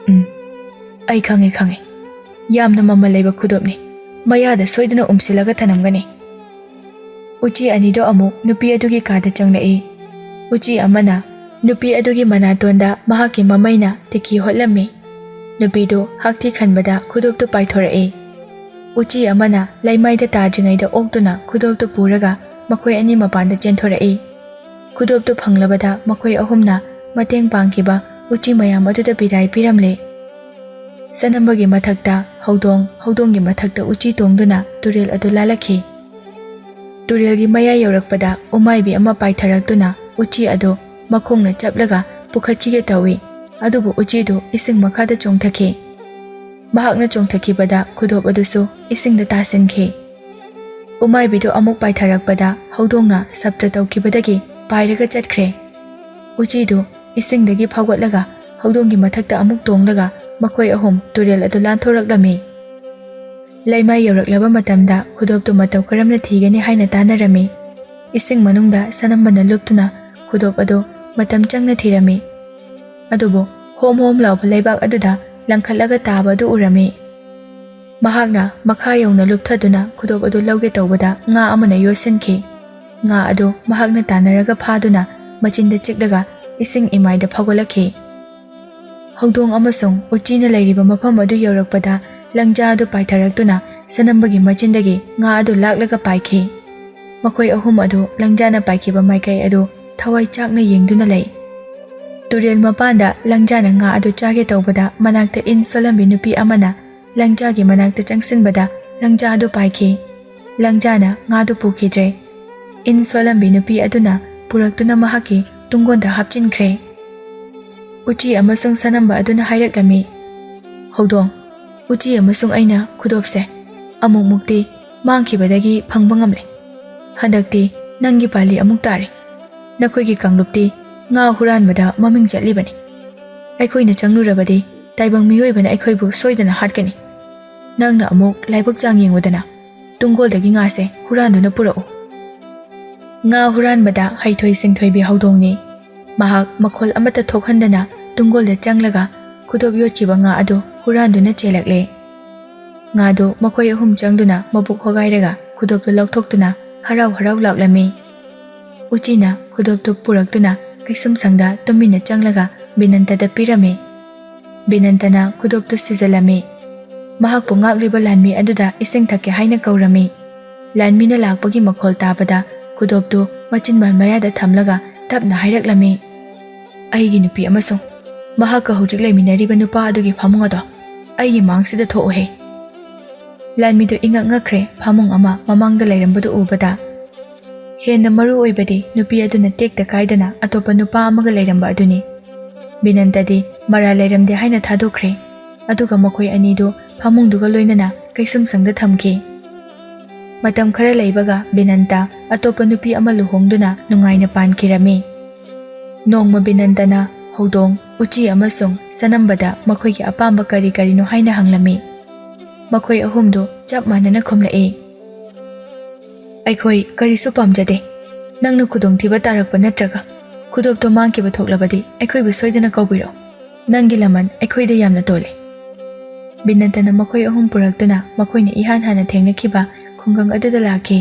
"ꯎꯝ, ꯑꯩ ꯈꯪꯉꯦ, ꯈꯪꯉꯦ꯫ ꯌꯥꯝꯅ ꯃꯃꯜ ꯂꯩꯕ ꯈꯨꯗꯣꯞꯅꯤ꯫ ꯃꯌꯥꯗ ꯁꯣꯏꯗꯅ ꯎꯝꯁꯤꯜꯂꯒ ꯊꯅꯝꯒꯅꯤ꯫" ꯎꯆꯤ ꯑꯅꯤꯗꯣ ꯑꯃꯨꯛ ꯅꯨꯄꯤ ꯑꯗꯨꯒꯤ ꯀꯥꯗ ꯆꯪꯂꯛꯏ꯫ ꯎꯆꯤ ꯑꯃꯅ ꯅꯨꯄꯤ ꯑꯗꯨꯒꯤ ꯃꯅꯥꯇꯣꯟꯗ ꯃꯍꯥꯛꯀꯤ ꯃꯃꯩꯅ ꯇꯤꯀꯤ ꯍꯣꯠꯂꯝꯃꯤ꯫ ꯅꯨꯄꯤꯗꯨ ꯍꯥꯛꯊꯤ ꯈꯟꯕꯗ ꯈꯨꯗꯣꯞꯇꯨ ꯄꯥꯏꯊꯣꯔꯛꯏ꯫ ꯎꯆꯤ ꯑꯃꯅ ꯂꯩꯃꯥꯏꯗ ꯇꯥꯗ꯭ꯔꯤꯉꯩꯗ ꯑꯣꯛꯇꯨꯅ ꯈꯨꯗꯣꯞꯇꯨ ꯄꯨꯔꯒ ꯃꯈꯣꯏ ꯑꯅꯤ ꯃꯄꯥꯟꯗ ꯆꯦꯟꯊꯣꯔꯛꯏ꯫ ꯈꯨꯗꯣꯞꯇꯨ ꯐꯪꯂꯕꯗ ꯃꯈꯣꯏ ꯑꯍꯨꯝꯅ ꯃꯇꯦꯡ ꯄꯥꯡꯈꯤꯕ ꯎꯆꯤ ꯃꯌꯥꯝ ꯑꯗꯨꯗ ꯕꯤꯗꯥꯏ ꯄꯤꯔꯝꯂꯦ꯫ ꯁꯅꯝꯕꯒꯤ ꯃꯊꯛꯇ ꯍꯧꯗꯣꯡ, ꯍꯧꯗꯣꯡꯒꯤ ꯃꯊꯛꯇ ꯎꯆꯤ ꯇꯣꯡꯗꯨꯅ ꯇꯨꯔꯦꯜ ꯑꯗꯨ ꯂꯥꯜꯂꯛꯈꯤ꯫ ꯇꯨꯔꯦꯜꯒꯤ ꯃꯌꯥꯏ ꯌꯧꯔꯛꯄꯗ ꯎꯃꯥꯏꯕꯤ ꯑꯃ ꯄꯥꯏꯊꯔꯛꯇꯨꯅ ꯎꯆꯤ ꯑꯗꯨ ꯃꯈꯣꯡꯅ ꯆꯞꯂꯒ ꯄꯨꯈꯠꯈꯤꯒꯦ ꯇꯧꯏ꯫ ꯑꯗꯨꯕꯨ ꯎꯆꯤꯗꯨ ꯏꯁꯤꯡ ꯃꯈꯥꯗ ꯆꯣꯡꯊꯈꯤ꯫ ꯃꯍꯥꯛꯅ ꯆꯣꯡꯊꯈꯤꯕꯗ ꯈꯨꯗꯣꯞ ꯑꯗꯨꯁꯨ ꯏꯁꯤꯡꯗ ꯇꯥꯁꯤꯟꯈꯤ꯫ ꯎꯃꯥꯏꯕꯤꯗꯨ ꯑꯃꯨꯛ ꯄꯥꯏꯊꯔꯛꯄꯗ ꯍꯧꯗꯣꯡꯅ ꯁꯞꯇ꯭ꯔ ꯇꯧꯈꯤꯕꯗꯒꯤ ꯄꯥꯏꯔꯒ ꯆꯠꯈ꯭ꯔꯦ꯫ ꯎꯆꯤꯗꯨ ꯏꯁꯤꯡꯗꯒꯤ ꯐꯥꯎꯒꯠꯂꯒ ꯍꯧꯗꯣꯡꯒꯤ ꯃꯊꯛꯇ ꯑꯃꯨꯛ ꯇꯣꯡꯂꯒ ꯃꯈꯣꯏ ꯑꯍꯨꯝ ꯇꯨꯔꯦꯜ ꯑꯗꯨ ꯂꯥꯟꯊꯣꯔꯛꯂꯝꯃꯤ꯫ ꯂꯩꯃꯥꯏ ꯌꯧꯔꯛꯂꯕ ꯃꯇꯝꯗ ꯈꯨꯗꯣꯞꯇꯨ ꯃꯇꯧ ꯀꯔꯝꯅ ꯊꯤꯒꯅꯤ ꯍꯥꯏꯅ ꯇꯥꯟꯅꯔꯝꯃꯤ꯫ ꯏꯁꯤꯡ ꯃꯅꯨꯡꯗ ꯁꯅꯝꯕꯅ ꯂꯨꯞꯇꯨꯅ ꯈꯨꯗꯣꯞ ꯑꯗꯨ ꯃꯇꯝ ꯆꯪꯅ ꯊꯤꯔꯝꯃꯤ꯫ ꯑꯗꯨꯕꯨ ꯍꯣꯝ ꯍꯣꯝ ꯂꯥꯎꯕ ꯂꯩꯕꯥꯛ ꯑꯗꯨꯗ ꯂꯪꯈꯠꯂꯒ ꯇꯥꯕ ꯑꯗꯨ ꯎꯔꯝꯃꯤ꯫ ꯃꯍꯥꯛꯅ ꯃꯈꯥ ꯌꯧꯅ ꯂꯨꯞꯊꯗꯨꯅ ꯈꯨꯗꯣꯞ ꯑꯗꯨ ꯂꯧꯒꯦ ꯇꯧꯕꯗ ꯉꯥ ꯑꯃꯅ ꯌꯣꯠꯁꯤꯟꯈꯤ꯫ ꯉꯥ ꯑꯗꯨ ꯃꯍꯥꯛꯅ ꯇꯥꯟꯅꯔꯒ ꯐꯥꯗꯨꯅ ꯃꯆꯤꯟꯗ ꯆꯤꯛꯂꯒ ꯏꯁꯤꯡ ꯏꯃꯥꯏꯗ ꯐꯥꯎꯒꯠꯂꯛꯈꯤ꯫ ꯍꯧꯗꯣꯡ ꯑꯃꯁꯨꯡ ꯎꯆꯤꯅ ꯂꯩꯔꯤꯕ ꯃꯐꯝ ꯑꯗꯨ ꯌꯧꯔꯛꯄꯗ ꯂꯪꯖꯥ ꯑꯗꯨ ꯄꯥꯏꯊꯔꯛꯇꯨꯅ ꯁꯅꯝꯕꯒꯤ ꯃꯆꯤꯟꯗꯒꯤ ꯉꯥ ꯑꯗꯨ ꯂꯥꯛꯂꯒ ꯄꯥꯏꯈꯤ꯫ ꯃꯈꯣꯏ ꯑꯍꯨꯝ ꯑꯗꯨ ꯂꯪꯖꯥꯅ ꯄꯥꯏꯈꯤꯕ ꯃꯥꯏꯀꯩ ꯑꯗꯨ ꯊꯋꯥꯏ ꯆꯥꯛꯅ ꯌꯦꯡꯗꯨꯅ ꯂꯩ꯫ ꯇꯨꯔꯦꯜ ꯃꯄꯥꯟꯗ ꯂꯪꯖꯥꯅ ꯉꯥ ꯑꯗꯨ ꯆꯥꯒꯦ ꯇꯧꯕꯗ ꯃꯅꯥꯛꯇ ꯏꯟ ꯁꯣꯜꯂꯝꯕꯤ ꯅꯨꯄꯤ ꯑꯃꯅ ꯂꯪꯖꯥꯒꯤ ꯃꯅꯥꯛꯇ ꯆꯪꯁꯤꯟꯕꯗ ꯂꯪꯖꯥ ꯑꯗꯨ ꯄꯥꯏꯈꯤ꯫ ꯂꯪꯖꯥꯅ ꯉꯥꯗꯨ ꯄꯨꯈꯤꯗ꯭ꯔꯦ꯫ ꯏꯟ ꯁꯣꯜꯂꯝꯕꯤ ꯅꯨꯄꯤ ꯑꯗꯨꯅ ꯄꯨꯔꯛꯇꯨꯅ ꯃꯍꯥꯛꯀꯤ ꯇꯨꯡꯒꯣꯟꯗ ꯍꯥꯞꯆꯤꯟꯈ꯭ꯔꯦ꯫ ꯎꯆꯤ ꯑꯃꯁꯨꯡ ꯁꯅꯝꯕ ꯑꯗꯨꯅ ꯍꯥꯏꯔꯛꯂꯝꯃꯤ, "ꯍꯧꯗꯣꯡ, ꯎꯆꯤ ꯑꯃꯁꯨꯡ ꯑꯩꯅ ꯈꯨꯗꯣꯞꯁꯦ ꯑꯃꯨꯛꯃꯨꯛꯇꯤ ꯃꯥꯡꯈꯤꯕꯗꯒꯤ ꯐꯪꯕ ꯉꯝꯂꯦ꯫ ꯍꯟꯗꯛꯇꯤ ꯅꯪꯒꯤ ꯄꯥꯜꯂꯤ ꯑꯃꯨꯛ ꯇꯥꯔꯦ꯫ ꯅꯈꯣꯏꯒꯤ ꯀꯥꯡꯂꯨꯞꯇꯤ ꯉꯥ ꯍꯨꯔꯥꯟꯕꯗ ꯃꯃꯤꯡ ꯆꯠꯂꯤꯕꯅꯤ꯫ ꯑꯩꯈꯣꯏꯅ ꯆꯪꯂꯨꯔꯕꯗꯤ ꯇꯥꯏꯕꯪ ꯃꯤꯑꯣꯏꯕꯅ ꯑꯩꯈꯣꯏꯕꯨ ꯁꯣꯏꯗꯅ ꯍꯥꯠꯀꯅꯤ꯫ ꯅꯪꯅ ꯑꯃꯨꯛ ꯂꯥꯏꯕꯛ ꯆꯥꯡ ꯌꯦꯡꯉꯨꯗꯅ, ꯇꯨꯡꯒꯣꯜꯗꯒꯤ ꯉꯥꯁꯦ ꯍꯨꯔꯥꯟꯗꯨꯅ ꯄꯨꯔꯛꯎ"꯫ ꯉꯥ ꯍꯨꯔꯥꯟꯕꯗ ꯍꯩꯊꯣꯏ ꯁꯤꯡꯊꯣꯏꯕꯤ ꯍꯧꯗꯣꯡꯅꯤ꯫ ꯃꯍꯥꯛ ꯃꯈꯣꯜ ꯑꯃꯠꯇ ꯊꯣꯛꯍꯟꯗꯅ ꯇꯨꯡꯒꯣꯜꯗ ꯆꯪꯂꯒ ꯈꯨꯗꯣꯞ ꯌꯣꯠꯈꯤꯕ ꯉꯥ ꯑꯗꯨ ꯍꯨꯔꯥꯟꯗꯨꯅ ꯆꯦꯜꯂꯛꯂꯦ꯫ ꯉꯥꯗꯨ ꯃꯈꯣꯏ ꯑꯍꯨꯝ ꯆꯪꯗꯨꯅ ꯃꯕꯨꯛ ꯍꯣꯒꯥꯏꯔꯒ ꯈꯨꯗꯣꯞꯇꯨ ꯂꯧꯊꯣꯛꯇꯨꯅ ꯍꯔꯥꯎ ꯍꯔꯥꯎ ꯂꯥꯛꯂꯝꯃꯤ꯫ ꯎꯆꯤꯅ ꯈꯨꯗꯣꯞꯇꯨ ꯄꯨꯔꯛꯇꯨꯅ ꯀꯩꯁꯨꯝꯁꯪꯗ ꯇꯨꯃꯤꯟꯅ ꯆꯪꯂꯒ ꯕꯤꯅꯟꯇꯗ ꯄꯤꯔꯝꯃꯤ꯫ ꯕꯤꯅꯟꯇꯅ ꯈꯨꯗꯣꯞꯇꯨ ꯁꯤꯖꯤꯜꯂꯝꯃꯤ꯫ ꯃꯍꯥꯛꯄꯨ ꯉꯥꯛꯂꯤꯕ ꯂꯥꯟꯃꯤ ꯑꯗꯨꯗ ꯏꯁꯤꯡ ꯊꯛꯀꯦ ꯍꯥꯏꯅ ꯀꯧꯔꯝꯃꯤ꯫ ꯂꯥꯟꯃꯤꯅ ꯂꯥꯛꯄꯒꯤ ꯃꯈꯣꯜ ꯇꯥꯕꯗ ꯈꯨꯗꯣꯞꯇꯨ ꯃꯆꯤꯟꯕꯥꯜ ꯃꯌꯥꯗ ꯊꯝꯂꯒ ꯇꯞꯅ ꯍꯥꯏꯔꯛꯂꯝꯃꯤ, "ꯑꯩꯒꯤ ꯅꯨꯄꯤ ꯑꯃꯁꯨꯡ ꯃꯍꯥꯛꯀ ꯍꯧꯖꯤꯛ ꯂꯩꯃꯤꯟꯅꯔꯤꯕ ꯅꯨꯄꯥ ꯑꯗꯨꯒꯤ ꯐꯃꯨꯡ ꯑꯗꯣ ꯑꯩꯒꯤ ꯃꯥꯡꯁꯤꯗ ꯊꯣꯛꯎꯍꯦ"꯫ ꯂꯥꯟꯃꯤꯗꯨ ꯏꯉꯛ ꯉꯛꯈ꯭ꯔꯦ, ꯐꯃꯨꯡ ꯑꯃ ꯃꯃꯥꯡꯗ ꯂꯩꯔꯝꯕꯗꯨ ꯎꯕꯗ꯫ ꯍꯦꯟꯅ ꯃꯔꯨ ꯑꯣꯏꯕꯗꯤ ꯅꯨꯄꯤ ꯑꯗꯨꯅ ꯇꯦꯛꯇ ꯀꯥꯏꯗꯅ ꯑꯇꯣꯞꯄ ꯅꯨꯄꯥ ꯑꯃꯒ ꯂꯩꯔꯝꯕ ꯑꯗꯨꯅꯤ꯫ ꯕꯤꯅꯟꯇꯗꯤ ꯃꯔꯥꯜ ꯂꯩꯔꯝꯗꯦ ꯍꯥꯏꯅ ꯊꯥꯗꯣꯛꯈ꯭ꯔꯦ, ꯑꯗꯨꯒ ꯃꯈꯣꯏ ꯑꯅꯤꯗꯨ ꯐꯃꯨꯡꯗꯨꯒ ꯂꯣꯏꯅꯅ ꯀꯩꯁꯨꯝꯁꯪꯗ ꯊꯝꯈꯤ꯫ ꯃꯇꯝ ꯈꯔ ꯂꯩꯕꯒ ꯕꯤꯅꯟꯇ ꯑꯇꯣꯞꯄ ꯅꯨꯄꯤ ꯑꯃ ꯂꯨꯍꯣꯡꯗꯨꯅ ꯅꯨꯡꯉꯥꯏꯅ ꯄꯥꯟꯈꯤꯔꯝꯃꯤ꯫ ꯅꯣꯡꯃ ꯕꯤꯅꯟꯇꯅ ꯍꯧꯗꯣꯡ, ꯎꯆꯤ ꯑꯃꯁꯨꯡ ꯁꯅꯝꯕꯗ ꯃꯈꯣꯏꯒꯤ ꯑꯄꯥꯝꯕ ꯀꯔꯤ ꯀꯔꯤꯅꯣ ꯍꯥꯏꯅ ꯍꯪꯂꯝꯃꯤ꯫ ꯃꯈꯣꯏ ꯑꯍꯨꯝꯗꯨ ꯆꯞ ꯃꯥꯟꯅꯅ ꯈꯨꯝꯂꯛꯏ꯫ "ꯑꯩꯈꯣꯏ ꯀꯔꯤꯁꯨ ꯄꯥꯝꯖꯗꯦ꯫ ꯅꯪꯅ ꯈꯨꯗꯣꯡꯊꯤꯕ ꯇꯥꯔꯛꯄ ꯅꯠꯇ꯭ꯔꯒ ꯈꯨꯗꯣꯞꯇꯣ ꯃꯥꯡꯈꯤꯕ ꯊꯣꯛꯂꯕꯗꯤ ꯑꯩꯈꯣꯏꯕꯨ ꯁꯣꯏꯗꯅ ꯀꯧꯕꯤꯔꯣ꯫ ꯅꯪꯒꯤ ꯂꯃꯟ ꯑꯩꯈꯣꯏꯗ ꯌꯥꯝꯅ ꯇꯣꯜꯂꯤ꯫" ꯕꯤꯅꯟꯇꯅ ꯃꯈꯣꯏ ꯑꯍꯨꯝ ꯄꯨꯔꯛꯇꯨꯅ ꯃꯈꯣꯏꯅ ꯏꯍꯥꯟ ꯍꯥꯟꯅ ꯊꯦꯡꯅꯈꯤꯕ ꯈꯨꯡꯒꯪ ꯑꯗꯨꯗ ꯂꯥꯛꯈꯤ꯫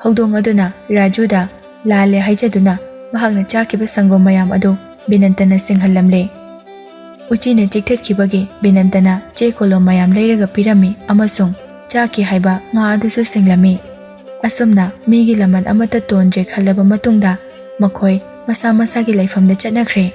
ꯍꯧꯗꯣꯡ ꯑꯗꯨꯅ ꯔꯥꯖꯨꯗ ꯂꯥꯜꯂꯦ ꯍꯥꯏꯖꯗꯨꯅ ꯃꯍꯥꯛꯅ ꯆꯥꯈꯤꯕ ꯁꯪꯒꯣꯝ ꯃꯌꯥꯝ ꯑꯗꯨ ꯕꯤꯅꯟꯇꯅ ꯁꯤꯡꯍꯜꯂꯝꯂꯦ꯫ ꯎꯆꯤꯅ ꯆꯤꯛꯊꯠꯈꯤꯕꯒꯤ ꯕꯤꯅꯟꯇꯅ ꯆꯦ ꯀꯣꯂꯣꯝ ꯃꯌꯥꯝ ꯂꯩꯔꯒ ꯄꯤꯔꯝꯃꯤ ꯑꯃꯁꯨꯡ ꯆꯥꯈꯤ ꯍꯥꯏꯕ ꯉꯥ ꯑꯗꯨꯁꯨ ꯁꯤꯡꯂꯝꯃꯤ꯫ ꯑꯁꯨꯝꯅ ꯃꯤꯒꯤ ꯂꯃꯟ ꯑꯃꯠꯇ ꯇꯣꯟꯗ꯭ꯔꯦ ꯈꯜꯂꯕ ꯃꯇꯨꯡꯗ ꯃꯈꯣꯏ ꯃꯁꯥ ꯃꯁꯥꯒꯤ ꯂꯩꯐꯝꯗ ꯆꯠꯅꯈ꯭ꯔꯦ꯫